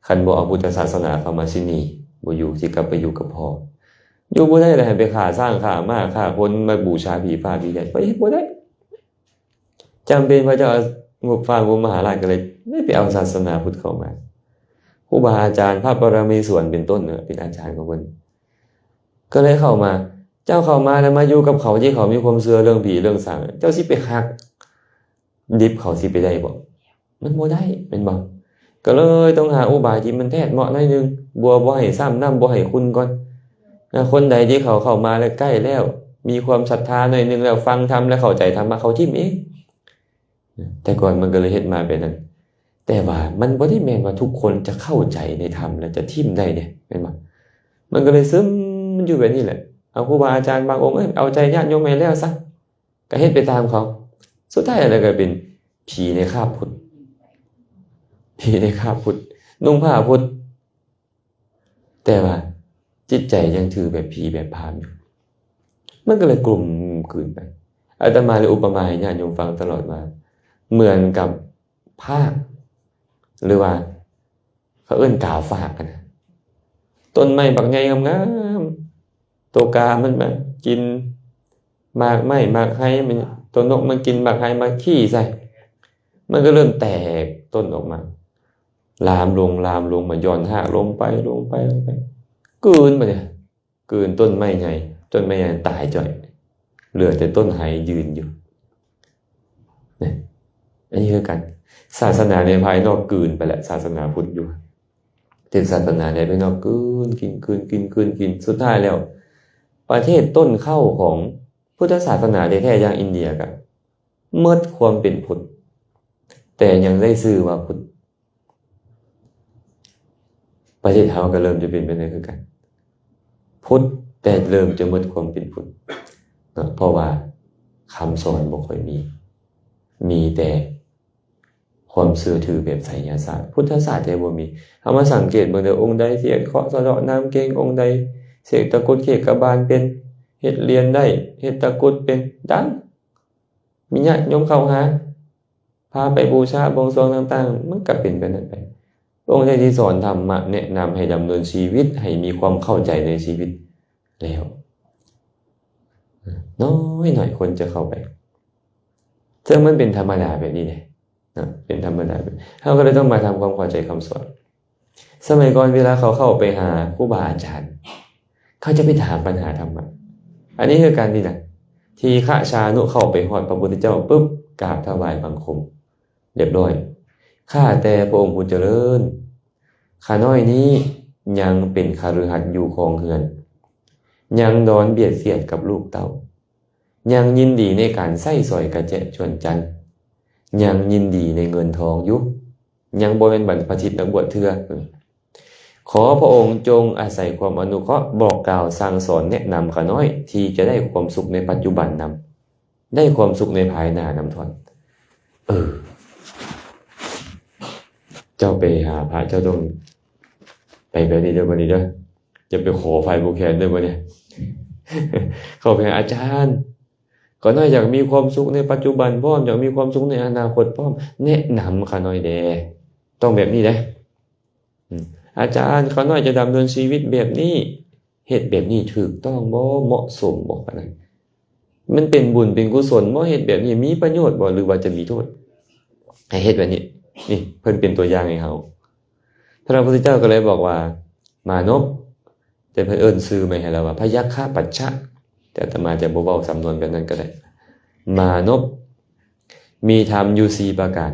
ຄັນບໍ່ເອົາພຸດທະສາສະໜາເຂົ້າມາຊິໜີ, ບໍ່ຢູ່, ຊິກັບໄປຢູ່ກັບພໍ່. ຢູ່ບໍ່ໄດ້ລະ ໃຫ້ໄປຂ້າຊ້າງ, ຂ້າມ້າ, ຂ້າຄົນ, ມາບູຊາຜີຟ້າຜີແຖນ, ໄປເຮັດບໍ່ໄດ້. ຈຳເປັນພະເຈົ້າງຸ່ມຟ້າງຸ່ມມະຫາລາດກໍເລີຍໄດ້ໄປເອົາສາສະໜາພຸດເຂົ້າມາ. ຄູບາອາຈານ, ພະປະລະເມສວນເປັນຕົ້ນ, ເປັນອາຈານຂອງເພິ່ນ, ກໍເລີຍເຂົ້າມາ. ເຈົ້າເຂົ້າມາແລ້ວມາຢູ່ກັບເຂົາ ທີ່ເຂົາມີຄວາມເຊື່ອເລື່ອງຜີເລື່ອງສາງ, ເຈົ້າຊິໄປຮັກດິບເຂົາຊິໄປໄດ້ບໍ່? ມັນບໍ່ໄດ້ ແມ່ນບໍ່? ກໍເລີຍຕ້ອງຫາອຸບາຍທີ່ມັນແທດເໝາະໜ້ອຍໜຶ່ງ, ບົວບໍ່ໃຫ້ຊ້ຳ, ນ້ຳບໍ່ໃຫ້ຂຸ່ນກ່ອນ. ນະ, ຄົນໃດທີ່ເຂົາເຂົ້າມາແລ້ວໃກ້ແລ້ວ ມີຄວາມສັດທາໜ້ອຍໜຶ່ງແລ້ວ, ຟັງທຳແລ້ວເຂົ້າໃຈທຳມະ, ເຂົາຖິ້ມເອງ. ແຕ່ກ່ອນມັນກໍເລີຍເຮັດມາແບບນັ້ນ. ແຕ່ວ່າມັນບໍ່ໄດ້ແມ່ນວ່າທຸກຄົນຈະເຂົ້າໃຈໃນທຳແລ້ວຈະຖິ້ມໄດ້ເດ້ ແມ່ນບໍ່? ມັນກໍເລີຍຊຶມຢູ່ແບບນີ້ແຫຼະ. ເອົາຄູບາອາຈານບາງອົງ, ເອີຍ, ເອົາໃຈຍາດໂຍມໃຫ້ແລ້ວຊະ, ກໍເຮັດໄປຕາມເຂົາ. ສຸດທ້າຍແລ້ວກໍເປັນຜີໃນຄາບພຸດ, ຜີໃນຄາບພຸດ, ນຸ່ງຜ້າພຸດ. ແຕ່ວ່າຈິດໃຈຍັງຖືແບບຜີແບບພາມຢູ່. ມັນກໍເລີຍກົມກືນໄປ. ອາດຕະມາເລີຍອຸປະມາໃຫ້ຍາດໂຍມຟັງຕະຫຼອດວ່າ ເໝືອນກັບຟາກ ຫຼືວ່າເຂົາເອີ້ນກາຟາກຫັ້ນນະ ຕົ້ນໄມ້ບັກໃຫຍ່ງາມໆ ໂຕກາມັນມາກິນໝາກໄມ້ໝາກໄຮ ມັນ ໂຕນົກມັນກິນໝາກໄຮໝາກຂີ້ໃສ່ ມັນກໍເລີ່ມແຕກຕົ້ນອອກມາ ລາມລົງ ລາມລົງ ມາຢ່ອນຮາກລົງໄປ ລົງໄປ ລົງໄປ ກືນບາດນີ້ ກືນຕົ້ນໄມ້ໃຫຍ່ ຕົ້ນໄມ້ໃຫຍ່ຕາຍຈ້ອຍ ເຫຼືອແຕ່ຕົ້ນໄຮຢືນຢູ່. ນີ້ ອັນນີ້ຄືກັນ ສາສະໜາໃນພາຍນອກກືນໄປແລ້ວ ສາສະໜາພຸດຢູ່ ແຕ່ສາສະໜາໃນພາຍນອກກືນກິນ ກືນກິນ ກືນກິນ ສຸດທ້າຍແລ້ວ ປະເທດຕົ້ນເຄົ້າຂອງພຸດທະສາສະໜາແທ້ໆ ຢ່າງອິນເດຍ ກໍໝົດຄວາມເປັນພຸດ ແຕ່ຍັງໄດ້ຊື່ວ່າພຸດ. ປະເທດເຮົາກໍເລີ່ມຈະເປັນແບບນັ້ນຄືກັນ ພຸດ ແຕ່ເລີ່ມຈະໝົດຄວາມເປັນພຸດເນາະ ເພາະວ່າຄຳສອນບໍ່ຄ່ອຍມີ ມີແຕ່ຄວາມເຊື່ອຖືແບບໄສຍະສາດ ພຸດທະສາດແທ້ບໍ່ມີ. ເຮົາມາສັງເກດເບິ່ງເດີ ອົງໃດທີ່ເຮັດເຄາະສະເດາະນາມເກັ່ງ ອົງໃດເສກຕະກຸດເຂກກະບານເປັນ ເຮັດລຽນໄດ້ ເຮັດຕະກຸດເປັນ ດັງ ມີຍາດໂຍມເຂົ້າຫາ ພາໄປບູຊາບວງສວງຕ່າງໆ ມັນກໍເປັນແບບນັ້ນໄປ. ພະອົງໄດ້ທີ່ສອນທຳມະ ແນະນຳໃຫ້ດຳເນີນຊີວິດ ໃຫ້ມີຄວາມເຂົ້າໃຈໃນຊີວິດແລ້ວ ນ້ອຍໆ ຄົນຈະເຂົ້າໄປ ເຊິ່ງມັນເປັນທຳມະດາແບບນີ້ເດ້ ນະ ເປັນທຳມະດາແບບ ເຮົາກໍເລີຍຕ້ອງມາທຳຄວາມເຂົ້າໃຈຄຳສອນ. ສະໄໝກ່ອນເວລາເຂົາເຂົ້າໄປຫາຄູບາອາຈານ ເຂົາຈະໄປຖາມບັນຫາທຳມະ. ອັນນີ້ຄືກັນນີ້ນະ ທີຄະຊານຸເຂົ້າໄປຮອດພະພຸດທະເຈົ້າປຶບ ກາບຖວາຍບັງຄົມ ຮຽບຮ້ອຍ. ຂ້າແຕ່ພະອົງຜູ້ຈະເລີນ, ຂ້ານ້ອຍນີ້ຍັງເປັນຄະລືຫັດຢູ່ຄອງເຮືອນ, ຍັງນອນບຽດສຽດກັບລູກເຕົ້າ, ຍັງຍິນດີໃນການໃຊ້ສອຍກະແຈະຈວນຈັນ, ຍັງຍິນດີໃນເງິນທອງຢູ່, ຍັງບໍ່ແມ່ນບັນພະຊິດນັກບວດເທື່ອ. ຂໍພະອົງຈົ່ງອາໄສຄວາມອະນຸເຄາະ ບອກກ່າວສັ່ງສອນແນະນຳຂ້ານ້ອຍ ທີ່ຈະໄດ້ຄວາມສຸກໃນປັດຈຸບັນນຳ ໄດ້ຄວາມສຸກໃນພາຍໜ້ານຳທ່ານ. ເອີ ເຈົ້າໄປຫາພະ ເຈົ້າຕ້ອງໄປແບບນີ້ເດີ ບັດນີ້ເດີ. ຢ່າໄປຂໍຝ່າຍຜູ້ແຂນເດີບັດນີ້. ເຂົ້າໄປຫາອາຈານ, ຂ້ານ້ອຍຢາກມີຄວາມສຸກໃນປັດຈຸບັນພ້ອມ, ຢາກມີຄວາມສຸກໃນອະນາຄົດພ້ອມ, ແນະນຳຂ້ານ້ອຍແດ່. ຕ້ອງແບບນີ້ເດ້. ອາຈານ, ຂ້ານ້ອຍຈະດຳເນີນຊີວິດແບບນີ້, ເຮັດແບບນີ້ຖືກຕ້ອງບໍ່? ເໝາະສົມບໍ່? ປານນັ້ນ. ມັນເປັນບຸນເປັນກຸສົນບໍ່? ເຮັດແບບນີ້ມີປະໂຫຍດບໍ່ ຫຼືວ່າຈະມີໂທດ? ໃຫ້ເຮັດແບບນີ້. ນີ້ເພິ່ນເປັນຕົວຢ່າງໃຫ້ເຮົາ. ພະນາງພຸດທະເຈົ້າກໍເລີຍບອກວ່າ ມານົບ, ແຕ່ເພິ່ນເອີ້ນຊື່ໃໝ່ໃຫ້ລາວວ່າພະຍັກຄະປັດຊະ, ແຕ່ອາດຕະມາຈະບໍ່ເວົ້າສຳນວນແບບນັ້ນກໍໄດ້. ມານົບ, ມີທຳຢູ່ສີ່ປະການ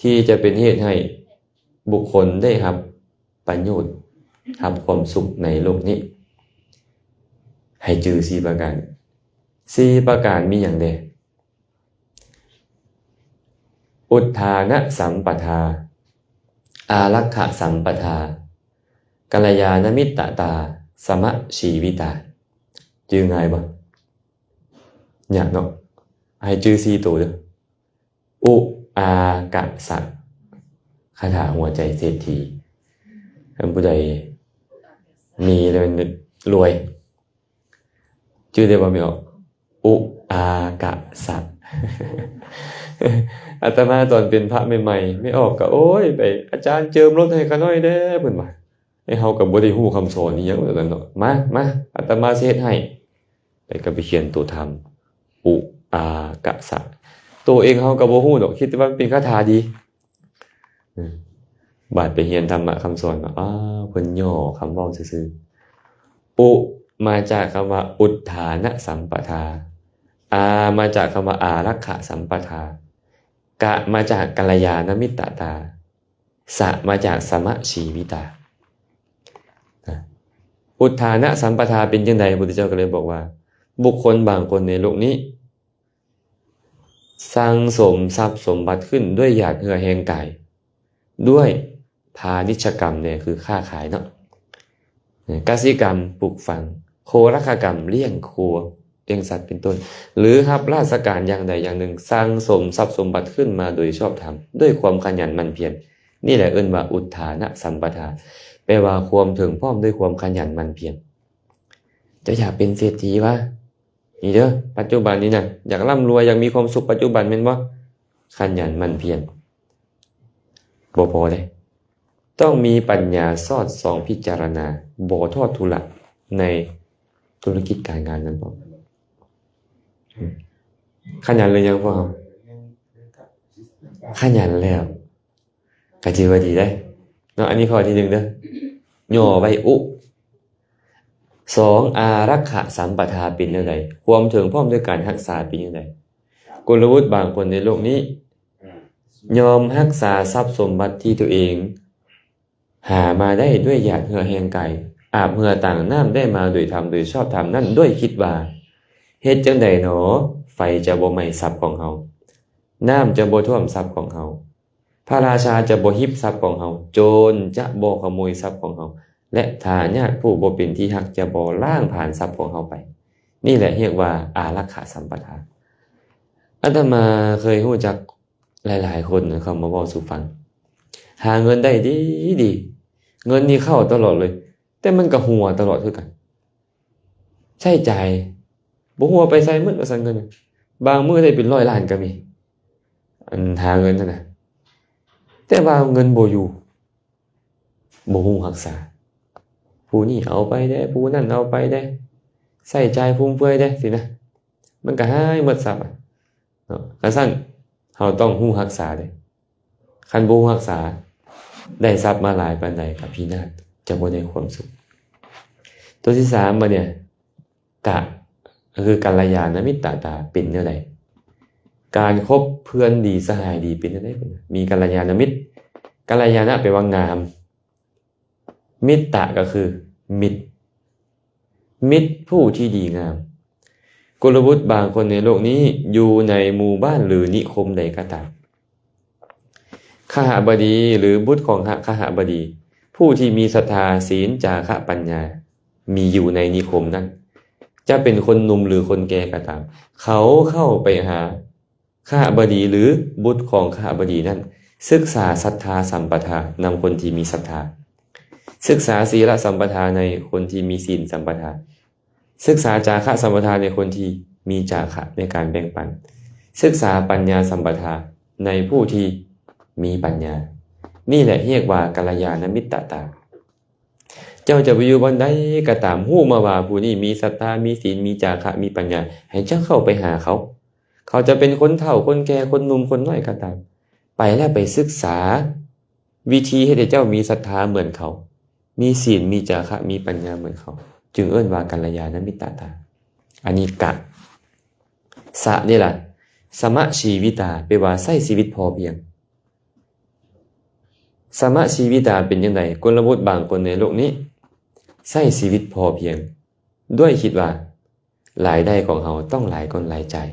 ທີ່ຈະເປັນເຫດໃຫ້ບຸກຄົນໄດ້ຮັບ ປະໂຫຍດ ຮັບຄວາມສຸກໃນໂລກນີ້. ໃຫ້ຈື່ສີ່ປະການ. ສີ່ປະການມີຫຍັງແດ່? ອຸດຖານະສຳປະທາ, ອາລັກຂະສຳປະທາ, ກັນລະຍານະມິດຕະຕາ, ສະມະຊີວິຕາ. ຈື່ງ່າຍບໍ່? ຍາກເນາະ. ໃຫ້ຈື່ສີ່ໂຕເດີ້. ອຸອາກະສະ ຄາຖາຫົວໃຈເສດຖີ. ຄັນຜູ້ໃດມີແລ້ວລວຍ. ຈື່ໄດ້ບໍ່ແມ່ອອກ? ອຸອາກະສະ. ອາດຕະມາຕອນເປັນພະໃໝ່ໆ ແມ່ອອກກໍ ໂອ້ຍ ໄປ ອາຈານເຈີມລົດໃຫ້ຂ້ານ້ອຍແດ່ ເພິ່ນວ່າ. ເຮົາກໍບໍ່ໄດ້ຮູ້ຄຳສອນອີ່ຫຍັງແບບນັ້ນເນາະ. ມາ ມາ ອາດຕະມາຊິເຮັດໃຫ້. ແລ້ວກໍໄປຂຽນໂຕທຳ ອຸອາກະສະ. ໂຕເອງເຮົາກໍບໍ່ຮູ້ດອກ, ຄິດແຕ່ວ່າມັນເປັນຄາຖາດີ. ບາດໄປຮຽນທຳມະຄຳສອນ ອ້າວ ເພິ່ນຫຍໍ້ຄຳເວົ້າຊື່ໆ. ອຸ ມາຈາກຄຳວ່າ ອຸດຖານະສຳປະທາ, ອາ ມາຈາກຄຳວ່າ ອາລັກຂະສຳປະທາ, ກະ ມາຈາກ ກັນລະຍານະມິດຕະຕາ, ສະ ມາຈາກ ສະມະຊີວິຕາ. ອຸດຖານະສຳປະທາເປັນຈັ່ງໃດ? ພະພຸດທະເຈົ້າກໍເລີຍບອກວ່າ ບຸກຄົນບາງຄົນໃນໂລກນີ້ ສັ່ງສົມຊັບສົມບັດຂຶ້ນດ້ວຍຫຍາດເຫື່ອແຮງກາຍ, ດ້ວຍພານິດຊະກຳແດ່ ຄືຄ້າຂາຍເນາະ, ກະສິກຳ ປູກຝັງ, ໂຄລະຄະກຳ ລ້ຽງຄົວ ລ້ຽງສັດເປັນຕົ້ນ ຫຼື ຮັບລາຊະການຢ່າງໃດຢ່າງໜຶ່ງ, ສັ່ງສົມຊັບສົມບັດຂຶ້ນມາໂດຍຊອບທຳ ດ້ວຍຄວາມຂະຫຍັນໝັ່ນພຽນ. ນີ້ແຫຼະເອີ້ນວ່າ ອຸດຖານະສຳປະທາ, ແປວ່າຄວາມເຖິງພ້ອມດ້ວຍຄວາມຂະຫຍັນໝັ່ນພຽນ. ເຈົ້າຢາກເປັນເສດຖີຫວາ? ນີ້ເດີ ປັດຈຸບັນນີ້ນະ ຢາກລ່ຳລວຍ ຢາກມີຄວາມສຸກປັດຈຸບັນແມ່ນບໍ່? ຂະຫຍັນໝັ່ນພຽນ ບໍ່ພໍເດ້ ຕ້ອງມີປັນຍາສອດສ່ອງພິຈາລະນາ ບໍ່ທໍ້ທຸລະໃນທຸລະກິດການງານນັ້ນພ້ອມ. ຂະຫຍັນຫຼືຍັງພວກເຮົາ? ຂະຫຍັນແລ້ວ ກະຖືວ່າດີໄດ໋ເນາະ. ອັນນີ້ຂໍ້ທີໜຶ່ງເດີ ຫຍໍ້ໄວ້ອຸ. ສອງ ອາລັກຂະສຳປະທາເປັນແນວໃດ? ຄວາມເຖິງພ້ອມດ້ວຍການຮັກສາເປັນແນວໃດ? ກຸນລະບຸດບາງຄົນໃນໂລກນີ້ ຍອມຮັກສາຊັບສົມບັດທີ່ຕົວເອງຫາມາໄດ້ດ້ວຍຫຍາດເຫື່ອແຮງກາຍ, ອາບເຫື່ອຕາງນ້ຳໄດ້ມາໂດຍທຳໂດຍຊອບທຳນັ້ນ ດ້ວຍຄິດວ່າ ເຮັດຈັ່ງໃດໜໍ ໄຟຈະບໍ່ໄໝ້ຊັບຂອງເຮົາ, ນ້ຳຈະບໍ່ຖ້ວມຊັບຂອງເຮົາ, ພະລາຊາຈະບໍ່ຮິບຊັບຂອງເຮົາ, ໂຈນຈະບໍ່ຂະໂມຍຊັບຂອງເຮົາ ແລະ ທາຍາດຜູ້ບໍ່ເປັນທີ່ຮັກຈະບໍ່ລ້າງຜານຊັບຂອງເຮົາໄປ. ນີ້ແຫຼະຮຽກວ່າອາລັກຂະສຳປະທາ. ອາດຕະມາເຄີຍຮູ້ຈັກຫຼາຍໆຄົນເຂົ້າມາເວົ້າສູ່ຟັງ, ຫາເງິນໄດ້ດີໆ, ເງິນນີ້ເຂົ້າຕະຫຼອດເລີຍ, ແຕ່ມັນກໍຮົ່ວຕະຫຼອດຄືກັນ. ໃຊ້ຈ່າຍບໍ່ຮູ້ວ່າໄປໃສໝົດວ່າຊັ້ນເງິນ, ບາງມື້ໄດ້ເປັນຮ້ອຍລ້ານກໍມີ, ອັນຫາເງິນຫັ້ນນະ, ແຕ່ວ່າເງິນບໍ່ຢູ່, ບໍ່ຮູ້ຮັກສາ, ຜູ້ນີ້ເອົາໄປແດ່, ຜູ້ນັ້ນເອົາໄປແດ່, ໃຊ້ຈ່າຍຟຸມເຟືອຍແດ່ຊີ້ນະ, ມັນກໍຫາຍໝົດຊັບອະ. ເນາະ ຄັນຊັ້ນເຮົາຕ້ອງຮູ້ຮັກສາເດ້. ຄັນບໍ່ຮູ້ຮັກສາ ໄດ້ຊັບມາຫຼາຍປານໃດກໍພິນາດ, ຈະບໍ່ໄດ້ຄວາມສຸກ. ຕົວທີສາມ ບາດນີ້ ກະ ກໍຄືກັນລະຍານະມິດຕະຕາເປັນແນວໃດ? ການຄົບເພື່ອນດີສະຫາຍດີເປັນແນວໃດ? ມີກັນລະຍານະມິດ, ກັນລະຍານະແປວ່າງາມ, ມິດຕະກໍຄືມິດ, ມິດຜູ້ທີ່ດີງາມ. ກຸນລະບຸດບາງຄົນໃນໂລກນີ້ຢູ່ໃນໝູ່ບ້ານ ຫຼື ນິຄົມໃດກໍຕາມ, ຄະຫະບະດີ ຫຼື ບຸດຂອງຄະຫະບະດີ ຜູ້ທີ່ມີສັດທາ, ສິນ, ຈາຄະ, ປັນຍາ ມີຢູ່ໃນນິຄົມນັ້ນ, ຈະເປັນຄົນໜຸ່ມ ຫຼື ຄົນແກ່ກໍຕາມ, ເຂົາເຂົ້າໄປຫາ ຄະຫະບະດີ ຫຼື ບຸດຂອງຄະຫະບະດີນັ້ນ ສຶກສາສັດທາສຳປະທານຳຄົນທີ່ມີສັດທາ, ສຶກສາສີລະສຳປະທາໃນຄົນທີ່ມີສີນສຳປະທາ, ສຶກສາຈາຄະສຳປະທາໃນຄົນທີ່ມີຈາຄະໃນການແບ່ງປັນ, ສຶກສາປັນຍາສຳປະທາໃນຜູ້ທີ່ມີປັນຍາ. ນີ້ແຫຼະຮຽກວ່າກັນລະຍານະມິດຕະຕາ. ເຈົ້າຈະໄປຢູ່ບ່ອນໃດກໍຕາມ, ຮູ້ມາວ່າຜູ້ນີ້ມີສັດທາ, ມີສິນ, ມີຈາຄະ, ມີປັນຍາ, ໃຫ້ເຈົ້າເຂົ້າໄປຫາເຂົາ. ເຂົາຈະເປັນຄົນເຖົ້າ, ຄົນແກ່, ຄົນໜຸ່ມ, ຄົນນ້ອຍກໍຕາມ, ໄປແລ້ວໄປສຶກສາວິທີເຮັດໃຫ້ເຈົ້າມີສັດທາເໝືອນເຂົາ, ມີສິນ, ມີຈາຄະ, ມີປັນຍາເໝືອນເຂົາ, ຈຶ່ງເອີ້ນວ່າກັນລະຍານະມິດຕະຕາ. ອັນນີ້ກະ. ສະນີ້ລະ, ສະມະຊີວິຕາ ແປວ່າໃຊ້ຊີວິດພໍພຽງ. ສະມະຊີວິຕາເປັນຈັ່ງໃດ? ກຸນລະບຸດບາງຄົນໃນໂລກນີ້ໃຊ້ຊີວິດພໍພຽງ ດ້ວຍຄິດວ່າລາຍໄດ້ຂອງເຮົາຕ້ອງຫຼາຍກ່ອນລາຍຈ່າຍ,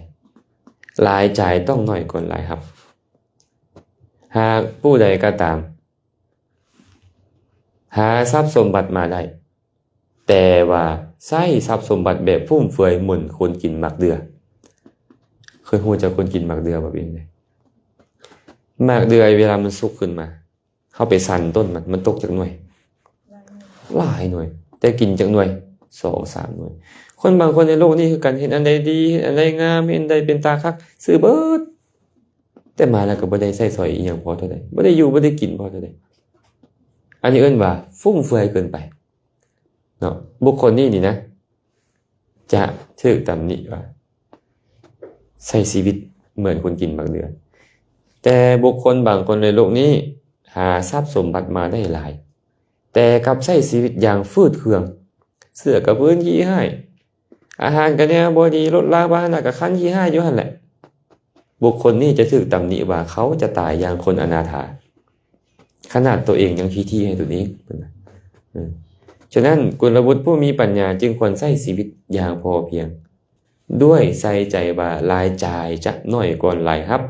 ລາຍຈ່າຍຕ້ອງໜ້ອຍກ່ອນລາຍຮັບ. ຫາກຜູ້ໃດກໍຕາມ ຫາຊັບສົມບັດມາໄດ້ ແຕ່ວ່າໃຊ້ຊັບສົມບັດແບບຟຸມເຟືອຍເໝືອນຄົນກິນໝາກເດື່ອ. ເຄີຍຮູ້ຈັກຄົນກິນໝາກເດື່ອບໍ່? ເປັນຈັ່ງໃດ? ໝາກເດື່ອເວລາມັນສຸກຂຶ້ນມາ, ເຮົາໄປສັນຕົ້ນມັນ, ມັນຕົກຈັກໜ່ວຍ? ຫຼາຍໜ່ວຍ. ແຕ່ກິນຈັກໜ່ວຍ? ສອງສາມໜ່ວຍ. ຄົນບາງຄົນໃນໂລກນີ້ຄືກັນ, ເຫັນອັນໃດດີ, ເຫັນອັນໃດງາມ, ເຫັນໃດເປັນຕາຄັກ, ຊື້ເບິດ. ແຕ່ມາແລ້ວກໍບໍ່ໄດ້ໃຊ້ສອຍອີ່ຫຍັງພໍເທົ່າໃດ, ບໍ່ໄດ້ຢູ່, ບໍ່ໄດ້ກິນພໍເທົ່າໃດ. ອັນນີ້ເອີ້ນວ່າຟຸມເຟືອຍເກີນໄປເນາະ. ບຸກຄົນນີ້ນີ້ນະ ຈະຖືກຕຳໜິວ່າໃຊ້ຊີວິດເໝືອນຄົນກິນໝາກເດື່ອ. ແຕ່ບຸກຄົນບາງຄົນໃນໂລກນີ້ຫາຊັບສົມບັດມາໄດ້ຫຼາຍ, ແຕ່ກັບໃຊ້ຊີວິດຢ່າງຝືດເຄືອງ, ເສື້ອກະເພີນຂີ້ຮ້າຍ, ອາຫານກະແນວບໍ່ດີ, ລົດລາພາຫະນະກະຄັນຂີ້ຮ້າຍຢູ່ຫັ້ນແຫຼະ. ບຸກຄົນນີ້ຈະຖືກຕຳໜິວ່າເຂົາຈະຕາຍຢ່າງຄົນອະນາຖາ, ຂະໜາດຕົວເອງຍັງຂີ້ຖີ່ໃຫ້ຕົນເອງ. ເອີ ສະນັ້ນ ກຸນລະບຸດຜູ້ມີປັນຍາຈຶ່ງຄວນໃຊ້ຊີວິດຢ່າງພໍພຽງ, ດ້ວຍໃສ່ໃຈວ່າລາຍຈ່າຍຈະໜ້ອຍກ່ອນລາຍຮັບ,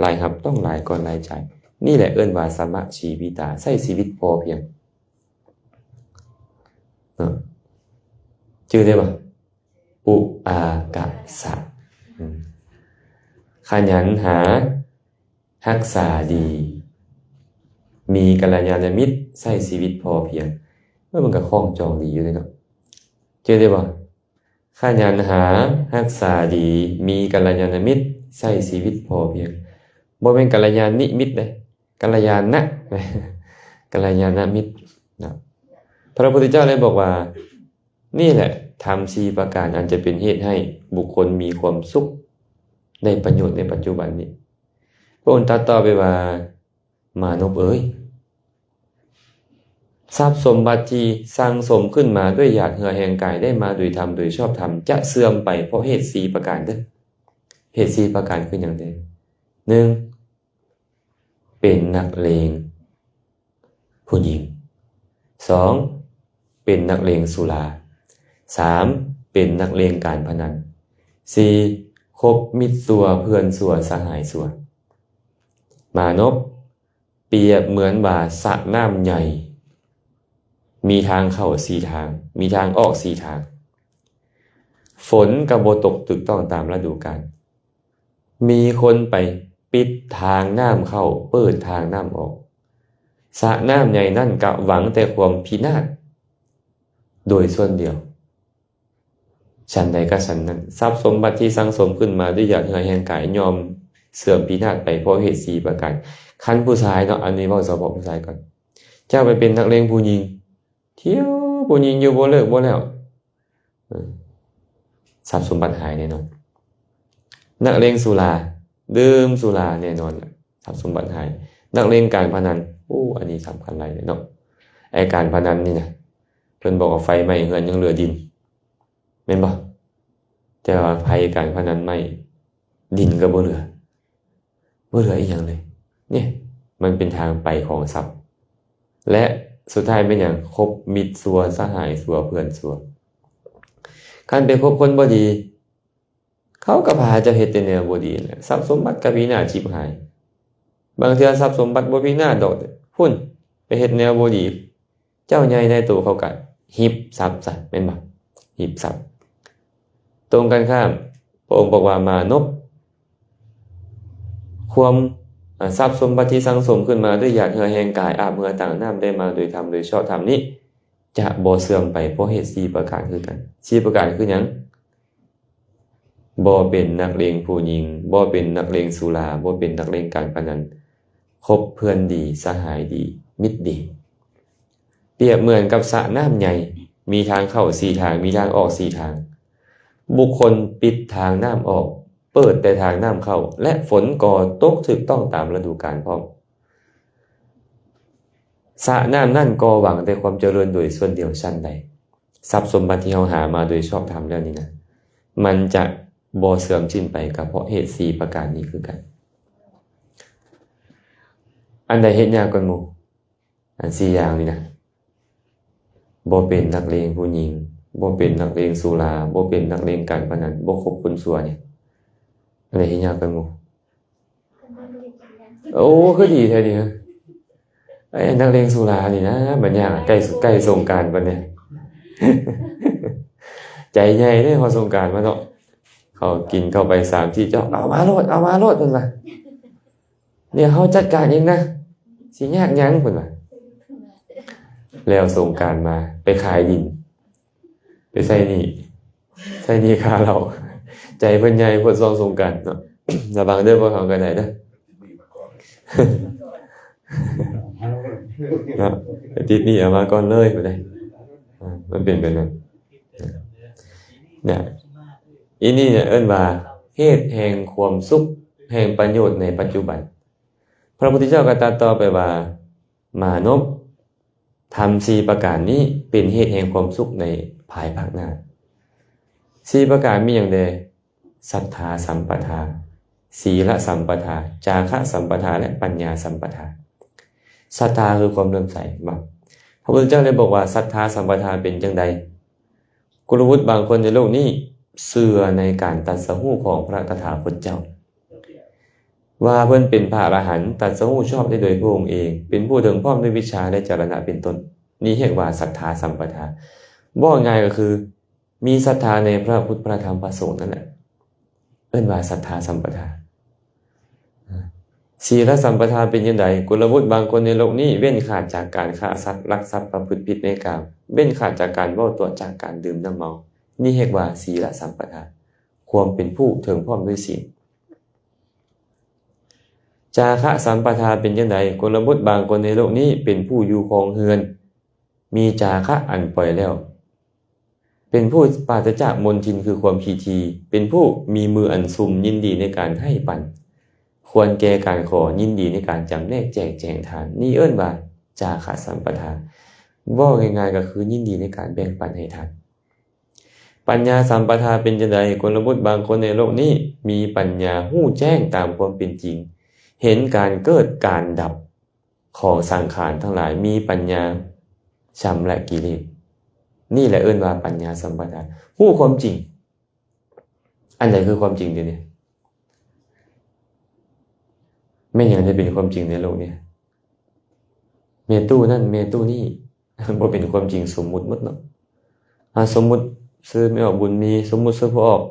ລາຍຮັບຕ້ອງຫຼາຍກ່ອນລາຍຈ່າຍ. ນີ້ແຫຼະເອີ້ນວ່າສະມະຊີວິຕາ, ໃຊ້ຊີວິດພໍພຽງ. ເນາະ ຈື່ໄດ້ບໍ່? ອຸອາກະສະ. ອືມ ຂະຫຍັນຫາ, ຮັກສາດີ, ມີກັນລະຍານະມິດ, ໃຊ້ຊີວິດພໍພຽງ. ເອີ ມັນກໍຄ່ອງຈອງດີຢູ່ເດ້ເນາະ. ຈື່ໄດ້ບໍ່? ຂະຫຍັນຫາ, ຮັກສາດີ, ມີກັນລະຍານະມິດ, ໃຊ້ຊີວິດພໍພຽງ. ບໍ່ແມ່ນກັນລະຍານນິມິດເດ້, ກັນລະຍານະ, ກັນລະຍານະມິດເນາະ. ພະພຸດທະເຈົ້າໄດ້ບອກວ່າ ນີ້ແຫຼະທຳສີ່ປະການ ອັນຈະເປັນເຫດໃຫ້ບຸກຄົນມີຄວາມສຸກ, ໄດ້ປະໂຫຍດໃນປັດຈຸບັນນີ້. ພະອົງຕັດຕໍ່ໄປວ່າ, ມານົບເອີຍ, ຊັບສົມບັດທີ່ສັ່ງສົມຂຶ້ນມາດ້ວຍຫຍາດເຫື່ອແຮງກາຍ ໄດ້ມາໂດຍທຳ ໂດຍຊອບທຳ ຈະເສື່ອມໄປເພາະເຫດສີ່ປະການເດີ້. ເຫດສີ່ປະການຄືຫຍັງແດ່? ໜຶ່ງ ເປັນນັກເລງຜູ້ຍິງ. ສອງ ເປັນນັກເລງສຸລາ. ສາມ ເປັນນັກເລງການພະນັນ. ສີ່ ຄົບມິດຊົ່ວເພື່ອນຊົ່ວສະຫາຍຊົ່ວ. ມານົບ ປຽບເໝືອນວ່າສະນ້ຳໃຫຍ່ ມີທາງເຂົ້າສີ່ທາງ, ມີທາງອອກສີ່ທາງ. ຝົນກໍບໍ່ຕົກຖືກຕ້ອງຕາມລະດູການ. ມີຄົນໄປປິດທາງນ້ຳເຂົ້າ, ເປີດທາງນ້ຳອອກ. ສະນ້ຳໃຫຍ່ນັ້ນກະຫວັງແຕ່ຄວາມພິນາດໂດຍສ່ວນດຽວ. ສັນໃດກໍສັນນັ້ນ, ຊັບສົມບັດທີ່ສັ່ງສົມຂຶ້ນມາດ້ວຍຫຍາດເຫື່ອແຮງກາຍ ຍ່ອມເສື່ອມພິນາດໄປເພາະເຫດສີ່ປະການ. ຄັນຜູ້ຊາຍເນາະ, ອັນນີ້ເວົ້າສະເພາະຜູ້ຊາຍກ່ອນ. ເຈົ້າໄປເປັນນັກເລງຜູ້ຍິງ, ທ່ຽວຜູ້ຍິງຢູ່ບໍ່ເລີກບໍ່ແລ້ວ, ເອີ ຊັບສົມບັດຫາຍແນ່ນອນ. ນັກເລງສຸລາ, ດື່ມສຸລາແນ່ນອນ, ຊັບສົມບັດຫາຍ. ນັກເລງການພະນັນ, ໂອ້ ອັນນີ້ສຳຄັນຫຼາຍເນາະ. ໄອ້ການພະນັນນີ້ນະ, ເພິ່ນບອກວ່າໄຟໄໝ້ເຮືອນຍັງເຫຼືອດິນ, ແມ່ນບໍ່? ແຕ່ວ່າໄພການພະນັນໄໝ້, ດິນກໍບໍ່ເຫຼືອ. ບໍ່ເຫຼືອອີ່ຫຍັງເລີຍ. ນີ້ ມັນເປັນທາງໄປຂອງຊັບ. ແລະ ສຸດທ້າຍແມ່ນຫຍັງ? ຄົບມິດຊົ່ວ, ສະຫາຍຊົ່ວ, ເພື່ອນຊົ່ວ. ຄັນໄປຄົບຄົນບໍ່ດີ, ເຂົາກໍພາເຈົ້າເຮັດແຕ່ແນວບໍ່ດີແຫຼະ. ຊັບສົມບັດກໍພິນາດຊິບຫາຍ. ບາງເທື່ອຊັບສົມບັດບໍ່ພິນາດດອກ, ພຸ້ນ, ໄປເຮັດແນວບໍ່ດີ. ເຈົ້າໃຫຍ່ນາຍໂຕເຂົາກະຮິບຊັບຊະ ແມ່ນບໍ່? ຮິບຊັບ. ຕົງກັນຂ້າມ, ພະອົງບອກວ່າ ມານົບ, ຄວາມ, ອາ, ຊັບສົມບັດທີ່ສັ່ງສົມຂຶ້ນມາດ້ວຍຫຍາດເຫື່ອແຮງກາຍ, ອາບເຫື່ອຕາງນ້ຳ, ໄດ້ມາໂດຍທຳ ໂດຍຊອບທຳນີ້ ຈະບໍ່ເສື່ອມໄປເພາະເຫດສີ່ປະການຄືກັນ. ສີ່ປະການຄືຫຍັງ? ບໍ່ເປັນນັກເລງຜູ້ຍິງ, ບໍ່ເປັນນັກເລງສຸລາ, ບໍ່ເປັນນັກເລງການພະນັນ, ຄົບເພື່ອນດີ, ສະຫາຍດີ, ມິດດີ. ປຽບເໝືອນກັບສະນ້ຳໃຫຍ່, ມີທາງເຂົ້າສີ່ທາງ, ມີທາງອອກສີ່ທາງ. ບຸກຄົນປິດທາງນ້ຳອອກ, ເປີດແຕ່ທາງນ້ຳເຂົ້າ, ແລະ ຝົນກໍຕົກຖືກຕ້ອງຕາມລະດູການພ້ອມ. ສະນ້ຳນັ້ນກໍຫວັງແຕ່ຄວາມຈະເລີນໂດຍສ່ວນດຽວ. ຊັ້ນໃດ ຊັບສົມບັດທີ່ເຮົາຫາມາໂດຍຊອບທຳແລ້ວນີ້ນະ, ມັນຈະບໍ່ເສື່ອມສິ້ນໄປກໍເພາະເຫດສີ່ປະການນີ້ຄືກັນ. ອັນໃດເຮັດຍາກກວ່າໝູ່? ອັນສີ່ຢ່າງນີ້ນະ, ບໍ່ເປັນນັກເລງຜູ້ຍິງ, ບໍ່ເປັນນັກເລງສຸລາ, ບໍ່ເປັນນັກເລງການພະນັນ, ບໍ່ຄົບຄົນຊົ່ວນີ້, ອັນໃດເຮັດຍາກກວ່າໝູ່? ໂອ້ ຄືດີແທ້ນີ້. ໄອ້ນັກເລງສຸລານີ້ນະ, ມັນຍາກ, ໃກ້ ໃກ້ສົງການປານນີ້. ໃຈໃຫຍ່ເດ້ ພໍສົງການມາເນາະ, ເຂົາກິນເຂົ້າໄປສາມສີ່ຈອກ, ເອົາມາໂລດ, ເອົາມາໂລດ ເພິ່ນວ່າ. ດຽວເຮົາຈັດການເອງນະ, ຊິຍາກຫຍັງ ເພິ່ນວ່າ. ແລ້ວສົງການມາ ໄປຂາຍດິນ, ໄປໃຊ້ໜີ້, ໃຊ້ໜີ້ຄ່າເຫຼົ້າ. ໃຈເພິ່ນໃຫຍ່ໂພດຊ່ວງສົງການເນາະ. ລະວັງເດີ ພວກເຮົາກໍໄດ້ເດີ ເນາະ, ໄປຕິດໜີ້ເອົາມາກ່ອນເລີຍ ບໍ່ໄດ້. ອາ ມັນເປັນແບບນັ້ນ. ນະ ອີນີ້ເອີ້ນວ່າເຫດແຫ່ງຄວາມສຸກ, ແຫ່ງປະໂຫຍດໃນປັດຈຸບັນ. ພະພຸດທະເຈົ້າກໍຕັດຕໍ່ໄປວ່າ, ມານົບ, ທຳສີ່ປະການນີ້ເປັນເຫດແຫ່ງຄວາມສຸກໃນພາຍພາກໜ້າ. ສີ່ປະການມີຫຍັງແດ່? ສັດທາສຳປະທາ, ສີລະສຳປະທາ, ຈາຄະສຳປະທາ ແລະ ປັນຍາສຳປະທາ. ສັດທາຄືຄວາມເຫຼື້ອມໃສ, ເຫັນບໍ່? ພະພຸດທະເຈົ້າໄດ້ບອກວ່າ ສັດທາສຳປະທາເປັນຈັ່ງໃດ? ກຸລະບຸດບາງຄົນໃນໂລກນີ້ເຊື່ອໃນການຕັດສະຮູ້ຂອງພະຕະຖາຄົດເຈົ້າ ວ່າເພິ່ນເປັນພະອະລະຫັນ, ຕັດສະຮູ້ຊອບໄດ້ໂດຍພະອົງເອງ, ເປັນຜູ້ເຖິງພ້ອມດ້ວຍວິດຊາ ແລະ ຈາລະນະເປັນຕົ້ນ. ນີ້ຮຽກວ່າສັດທາສຳປະທາ. ເວົ້າງ່າຍກໍຄື ມີສັດທາໃນພະພຸດ ພະທຳ ພະສົງນັ້ນແຫຼະ, ເອີ້ນວ່າສັດທາສຳປະທາ. ສີລະສຳປະທາເປັນຈັ່ງໃດ? ກຸລະບຸດບາງຄົນໃນໂລກນີ້ເວັ້ນຂາດຈາກການຂ້າສັດ, ລັກຊັບ, ປະພຶດຜິດໃນກາມ, ເວັ້ນຂາດຈາກການເວົ້າຕົວະ, ຈາກການດື່ມນ້ຳເມົາ. ນີ້ຮຽກວ່າສີລະສຳປະທາ, ຄວາມເປັນຜູ້ເຖິງພ້ອມດ້ວຍສີນ. ຈາຄະສຳປະທາເປັນຈັ່ງໃດ? ຊົນນະບົດບາງຄົນໃນໂລກນີ້ເປັນຜູ້ຢູ່ຄອງເຮືອນ, ມີຈາຄະອັນປ່ອຍແລ້ວ, ເປັນຜູ້ປາສະຈາກມົນທິນຄືຄວາມຂີ້ຖີ່, ເປັນຜູ້ມີມືອັນຊຸ່ມຍິນດີໃນການໃຫ້ປັນ, ຄວນແກ່ການຂໍ, ຍິນດີໃນການຈຳແນກແຈກແຈງທານ. ນີ້ເອີ້ນວ່າຈາຄະສຳປະທາ. ເວົ້າງ່າຍໆກໍຄືຍິນດີໃນການແບ່ງປັນໃຫ້ທານ. ປັນຍາສຳປະທາເປັນຈັ່ງໃດ? ຊົນນະບົດບາງຄົນໃນໂລກນີ້ມີປັນຍາຮູ້ແຈ້ງຕາມຄວາມເປັນຈິງ, ເຫັນການເກີດການດັບຂອງສັງຂານທັງຫຼາຍ, ມີປັນຍາຊຳລະກິເລດ. ນີ້ແຫຼະເອີ້ນວ່າປັນຍາສຳປະທາ, ຮູ້ຄວາມຈິງ. ອັນໃດຄືຄວາມຈິງດຽວນີ້? ແມ່ນຫຍັງທີ່ເປັນຄວາມຈິງໃນໂລກນີ້? ແມ່ຕູ້ນັ້ນ ແມ່ຕູ້ນີ້ ບໍ່ເປັນຄວາມຈິງ, ສົມມຸດໝົດເນາະ. ອາ ສົມມຸດຊື່ແມ່ອອກ ບຸນມີ, ສົມມຸດຊື່ພໍ່ອອກ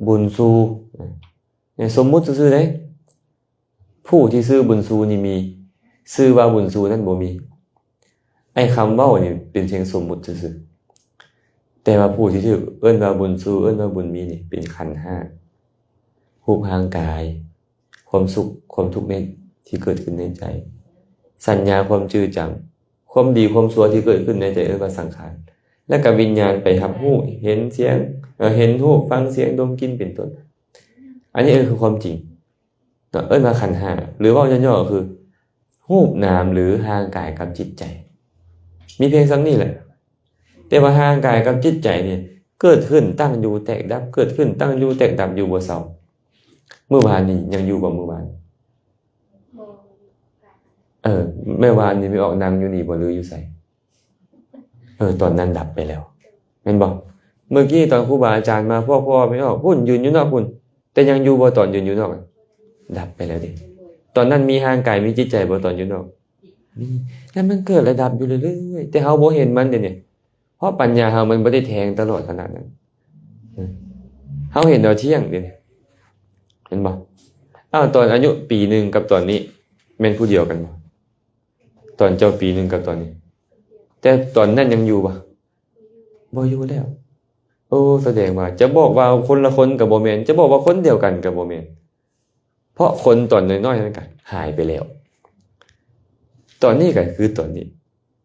ບຸນຊູ. ເອີ ສົມມຸດຊື່ໆເດ້. ຜູ້ທີ່ຊື່ບຸນຊູນີ້ມີ, ຊື່ວ່າບຸນຊູນັ້ນບໍ່ມີ. ໄອ້ຄຳເວົ້ານີ້ເປັນພຽງສົມມຸດຊື່ໆ, ແຕ່ວ່າຜູ້ທີ່ຖືກເອີ້ນວ່າບຸນຊູ, ເອີ້ນວ່າບຸນມີນີ້ເປັນຂັນຫ້າ, ຮູບຮ່າງກາຍ, ຄວາມສຸກຄວາມທຸກໃນ ທີ່ເກີດຂຶ້ນໃນໃຈ, ສັນຍາຄວາມຈື່ຈຳ, ຄວາມດີຄວາມຊົ່ວທີ່ເກີດຂຶ້ນໃນໃຈ ເອີ້ນວ່າສັງຂານ, ແລະກະວິນຍານໄປຮັບຮູ້ ເຫັນສຽງ, ເອີ ເຫັນຮູບ ຟັງສຽງ ດົມກິ່ນ ເປັນຕົ້ນ. ອັນນີ້ເອີ້ນຄືຄວາມຈິງເນາະ, ເອີ້ນວ່າຂັນຫ້າ ຫຼືເວົ້າຫຍໍ້ໆກໍຄື ຮູບນາມ ຫຼືຮ່າງກາຍກັບຈິດໃຈ. ມີພຽງສ່ຳນີ້ແຫຼະ. ແຕ່ວ່າຮ່າງກາຍກັບຈິດໃຈນີ້ ເກີດຂຶ້ນຕັ້ງຢູ່ແຕກດັບ, ເກີດຂຶ້ນຕັ້ງຢູ່ແຕກດັບຢູ່ບໍ່ເຊົາ. ມື້ວານນີ້ຍັງຢູ່ບໍ່? ມື້ວານ ເອີ ແມ່ວານນີ້ແມ່ອອກນັ່ງຢູ່ນີ້ບໍ່ ຫຼືຢູ່ໃສ? ເອີ ຕອນນັ້ນດັບໄປແລ້ວ ແມ່ນບໍ່? ເມື່ອກີ້ຕອນຄູບາອາຈານມາ ພວກພໍ່ແມ່ອອກພຸ້ນ ຢືນຢູ່ນອກພຸ້ນ, ແຕ່ຍັງຢູ່ບໍ່? ຕອນຢືນຢູ່ນອກ ດັບໄປແລ້ວເດ້. ຕອນນັ້ນມີຮ່າງກາຍ ມີຈິດໃຈບໍ່ ຕອນຢູ່ນອກ? ມີ. ແລ້ວມັນເກີດແລະດັບຢູ່ເລື້ອຍໆ ແຕ່ເຮົາບໍ່ເຫັນມັນເດ້ນີ້, ເພາະປັນຍາເຮົາມັນບໍ່ໄດ້ແທງຕະຫຼອດຂະໜາດນັ້ນ. ເຮົາເຫັນວ່າທ່ຽງເດ້ນີ້, ເຫັນບໍ່? ອ້າວ ຕອນອາຍຸປີໜຶ່ງກັບຕອນນີ້ແມ່ນຜູ້ດຽວກັນບໍ່? ຕອນເຈົ້າປີໜຶ່ງກັບຕອນນີ້, ແຕ່ຕອນນັ້ນຍັງຢູ່ບໍ່? ບໍ່ຢູ່ແລ້ວ. ໂອ້ ສະແດງວ່າຈະບອກວ່າຄົນລະຄົນກໍບໍ່ແມ່ນ, ຈະບອກວ່າຄົນດຽວກັນກໍບໍ່ແມ່ນ, ເພາະຄົນຕອນນ້ອຍໆນັ້ນກໍຫາຍໄປແລ້ວ. ຕອນນີ້ກໍຄືຕອນນີ້,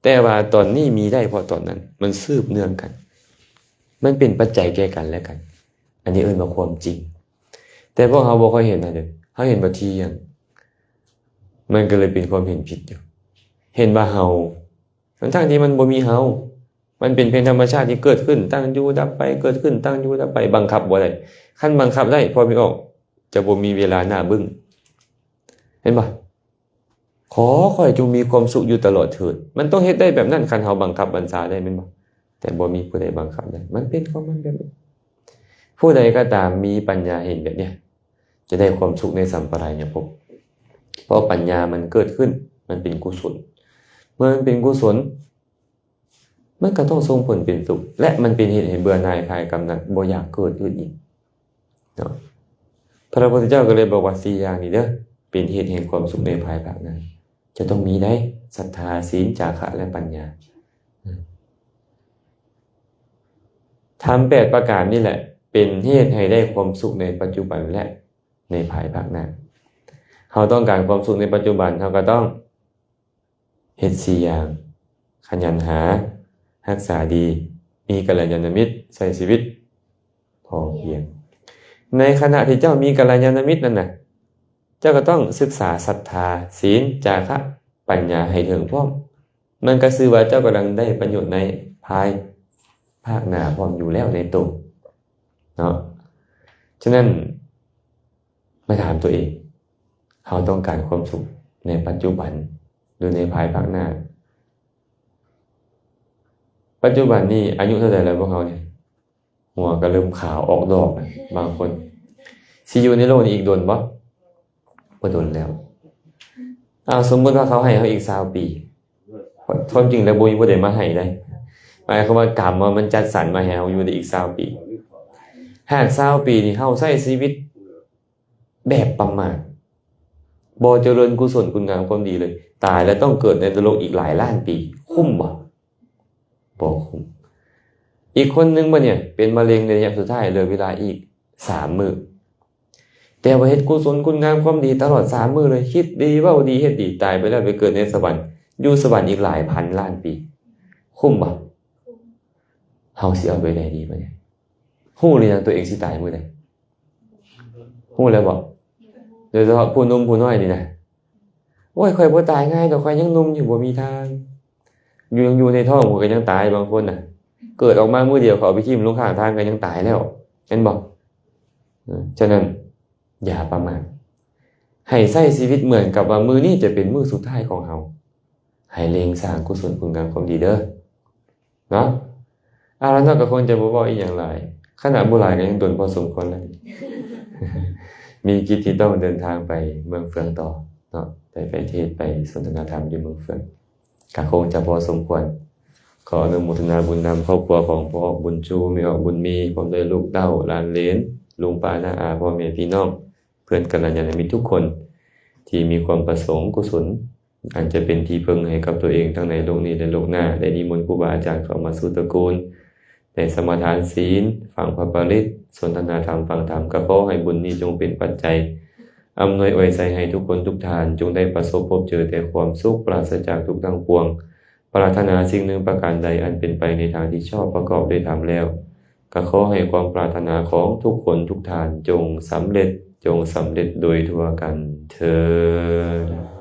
ແຕ່ວ່າຕອນນີ້ມີໄດ້ເພາະຕອນນັ້ນ, ມັນສືບເນື່ອງກັນ, ມັນເປັນປັດໄຈແກ່ກັນແລະກັນ. ອັນນີ້ເອີ້ນວ່າຄວາມຈິງ. ແຕ່ພວກເຮົາບໍ່ຄ່ອຍເຫັນນະເດ້, ເຮົາເຫັນວ່າທ່ຽງ, ມັນກໍເລີຍເປັນຄວາມເຫັນຜິດຢູ່, ເຫັນວ່າເຮົາ ທັງໆທີ່ມັນບໍ່ມີເຮົາ, ມັນເປັນພຽງທຳມະຊາດທີ່ເກີດຂຶ້ນ, ຕັ້ງຢູ່ ດັບໄປ, ເກີດຂຶ້ນ, ຕັ້ງຢູ່, ດັບໄປ, ບັງຄັບບໍ່ໄດ້. ຄັນບັງຄັບໄດ້, ພໍ່ແມ່ອອກຈະບໍ່ມີເວລາໜ້າບຶ້ງ, ເຫັນບໍ່? ຂໍຂ້ອຍຈົ່ງມີຄວາມສຸກຢູ່ຕະຫຼອດເທີ້ນ. ມັນຕ້ອງເຮັດໄດ້ແບບນັ້ນ, ຄັນເຮົາບັງຄັບບັນຊາໄດ້, ແມ່ນບໍ່? ແຕ່ບໍ່ມີຜູ້ໃດບັງຄັບໄດ້, ມັນເປັນຂອງມັນແບບນີ້. ຜູ້ໃດກໍຕາມມີປັນຍາເຫັນແບບເນີ້ຍ, ຈະໄດ້ຄວາມສຸກໃນສຳປະລາຍະພົບ, ເພາະປັນຍາມັນເກີດຂຶ້ນ, ມັນເປັນກຸສົນ. ເມື່ອມັນເປັນກຸສົນ, ມັນກໍຕ້ອງສົ່ງຜົນເປັນສຸກ ແລະ ມັນເປັນເຫດໃຫ້ເບື່ອໜ່າຍ, ຄາຍກຳໜັດ, ບໍ່ຢາກເກີດອື່ນອີກເນາະ. ພະພຸດທະເຈົ້າກໍເລີຍບອກວ່າ ສີ່ຢ່າງນີ້ເດີ ເປັນເຫດແຫ່ງຄວາມສຸກໃນພາຍພາກໜ້າ. ຈະຕ້ອງມີໄດ໋, ສັດທາ, ສີນ, ຈາຄະ ແລະ ປັນຍາ. ທຳແປດປະການນີ້ແຫຼະ ເປັນເຫດໃຫ້ໄດ້ຄວາມສຸກໃນປັດຈຸບັນ ແລະ ໃນພາຍພາກໜ້າ. ເຮົາຕ້ອງການຄວາມສຸກໃນປັດຈຸບັນ, ເຮົາກໍຕ້ອງ ເຮັດສີ່ຢ່າງ, ຂະຫຍັນຫາ, ຮັກສາດີ, ມີກັນລະຍານະມິດ, ໃຊ້ຊີວິດພໍພຽງ. ໃນຂະນະທີ່ເຈົ້າມີກັນລະຍານະມິດນັ້ນນະ, ເຈົ້າກໍຕ້ອງສຶກສາສັດທາ, ສີນ, ຈາຄະ, ປັນຍາໃຫ້ເຖິງພ້ອມ. ມັນກໍຊື່ວ່າເຈົ້າກຳລັງໄດ້ປະໂຫຍດໃນພາຍພາກໜ້າພ້ອມຢູ່ແລ້ວໃນໂຕເນາະ. ສະນັ້ນ ມາຖາມຕົວເອງ, ເຮົາຕ້ອງການຄວາມສຸກໃນປັດຈຸບັນ ຫຼື ໃນພາຍພາກໜ້າ? ປັດຈຸບັນນີ້ອາຍຸເທົ່າໃດແລ້ວພວກເຮົານີ້? ຫົວກໍເລີ່ມຂາວອອກດອກແລ້ວບາງຄົນ. ຊິຢູ່ໃນໂລກນີ້ອີກດົນບໍ່? ບໍ່ດົນແລ້ວ. ເອົາ ສົມມຸດວ່າເຂົາໃຫ້ເຮົາອີກຊາວປີ, ຄວາມຈິງແລ້ວບໍ່ມີຜູ້ໃດມາໃຫ້ໄດ້. ໝາຍຄວາມວ່າກຳວ່າມັນຈັດສັນມາໃຫ້ເຮົາຢູ່ໄດ້ອີກຊາວປີ. ຫາກຊາວປີນີ້ເຮົາໃຊ້ຊີວິດ ແບບປະໝາດ, ບໍ່ຈະເລີນກຸສົນຄຸນງາມຄວາມດີເລີຍ, ຕາຍແລ້ວຕ້ອງເກີດໃນນະລົກອີກຫຼາຍລ້ານປີ, ຄຸ້ມບໍ່? ບໍ່ຄຸ້ມ. ອີກຄົນໜຶ່ງບັດນີ້ເປັນມະເຮັງໃນໄລຍະສຸດທ້າຍ ເຫຼືອເວລາອີກສາມມື້ ແຕ່ວ່າເຮັດກຸສົນຄຸນງາມຄວາມດີຕະຫຼອດສາມມື້ເລີຍ ຄິດດີເວົ້າດີເຮັດດີ ຕາຍໄປແລ້ວໄປເກີດໃນສະຫວັນ ຢູ່ສະຫວັນອີກຫຼາຍພັນລ້ານປີ ຄຸ້ມບໍ່? ເຮົາຊິເອົາໂຕໃດດີບັດນີ້? ຮູ້ຫຼືຍັງໂຕເອງຊິຕາຍມື້ໃດ? ຮູ້ແລ້ວບໍ່? ໂດຍສະເພາະຜູ້ໜຸ່ມຜູ້ນ້ອຍນີ້ນະ ໂອ້ຍ ຂ້ອຍບໍ່ຕາຍງ່າຍດອກ ຂ້ອຍຍັງໜຸ່ມຢູ່ ບໍ່ມີທາງ ຢູ່ ຍັງຢູ່ໃນທ້ອງ ຂ້ອຍກໍຍັງຕາຍ ບາງຄົນນະ ເກີດອອກມາມື້ດຽວ ເຂົາເອົາໄປຖິ້ມລົງຂ້າງທາງ ກໍຍັງຕາຍແລ້ວ ແມ່ນບໍ່? ເອີ ສະນັ້ນ ຢ່າປະໝາດ ໃຫ້ໃຊ້ຊີວິດເໝືອນກັບວ່າມື້ນີ້ຈະເປັນມື້ສຸດທ້າຍຂອງເຮົາ ໃຫ້ເລັ່ງສ້າງກຸສົນຄຸນງາມຄວາມດີເດີ ເນາະ ເອົາລະເນາະ ກໍຄົງຈະບໍ່ເວົ້າອີ່ຫຍັງຫຼາຍ ຂະໜາດບໍ່ຫຼາຍກໍຍັງດົນພໍສົມຄວນແລ້ວ ມີກິດທີ່ຕ້ອງເດີນທາງໄປເມືອງເຟືອງຕໍ່ເນາະ ໄປ ໄປເທດ ໄປສົນທະນາທຳຢູ່ເມືອງເຟືອງ ກໍຄົງຈະພໍສົມຄວນ ຂໍອະນຸໂມທະນາບຸນນຳຄອບຄົວຂອງພໍ່ອອກບຸນຊູ ແມ່ອອກບຸນມີ ພ້ອມດ້ວຍລູກເຕົ້າ ຫຼານເລນ ລຸງປ້ານ້າອາ ພໍ່ແມ່ພີ່ນ້ອງ ເພື່ອນກັນລະຍານະມິດທຸກຄົນ ທີ່ມີຄວາມປະສົງກຸສົນ ອັນຈະເປັນທີ່ເພິ່ງໃຫ້ກັບຕົວເອງທັງໃນໂລກນີ້ ແລະ ໂລກໜ້າ ໄດ້ນິມົນຄູບາອາຈານເຂົ້າມາສູ່ຕະກູນ ໄດ້ສະມາທານສີນ ຟັງພະປະລິດ ສົນທະນາທຳ ຟັງທຳ ກໍຂໍໃຫ້ບຸນນີ້ຈົ່ງເປັນປັດໄຈອຳນວຍອວຍໄຊໃຫ້ທຸກຄົນທຸກທ່ານ ຈົ່ງໄດ້ປະສົບພົບເຈີແຕ່ຄວາມສຸກ ປາສະຈາກທຸກທັງປວງ ປາດຖະໜາສິ່ງໜຶ່ງປະການໃດອັນເປັນໄປໃນທາງທີ່ຊອບ ປະກອບດ້ວຍທຳແລ້ວ ກໍຂໍໃຫ້ຄວາມປາດຖະໜາຂອງທຸກຄົນທຸກທ່ານຈົ່ງສຳເລັດ ຈົ່ງສຳເລັດໂດຍທົ່ວກັນເທີ້ນ.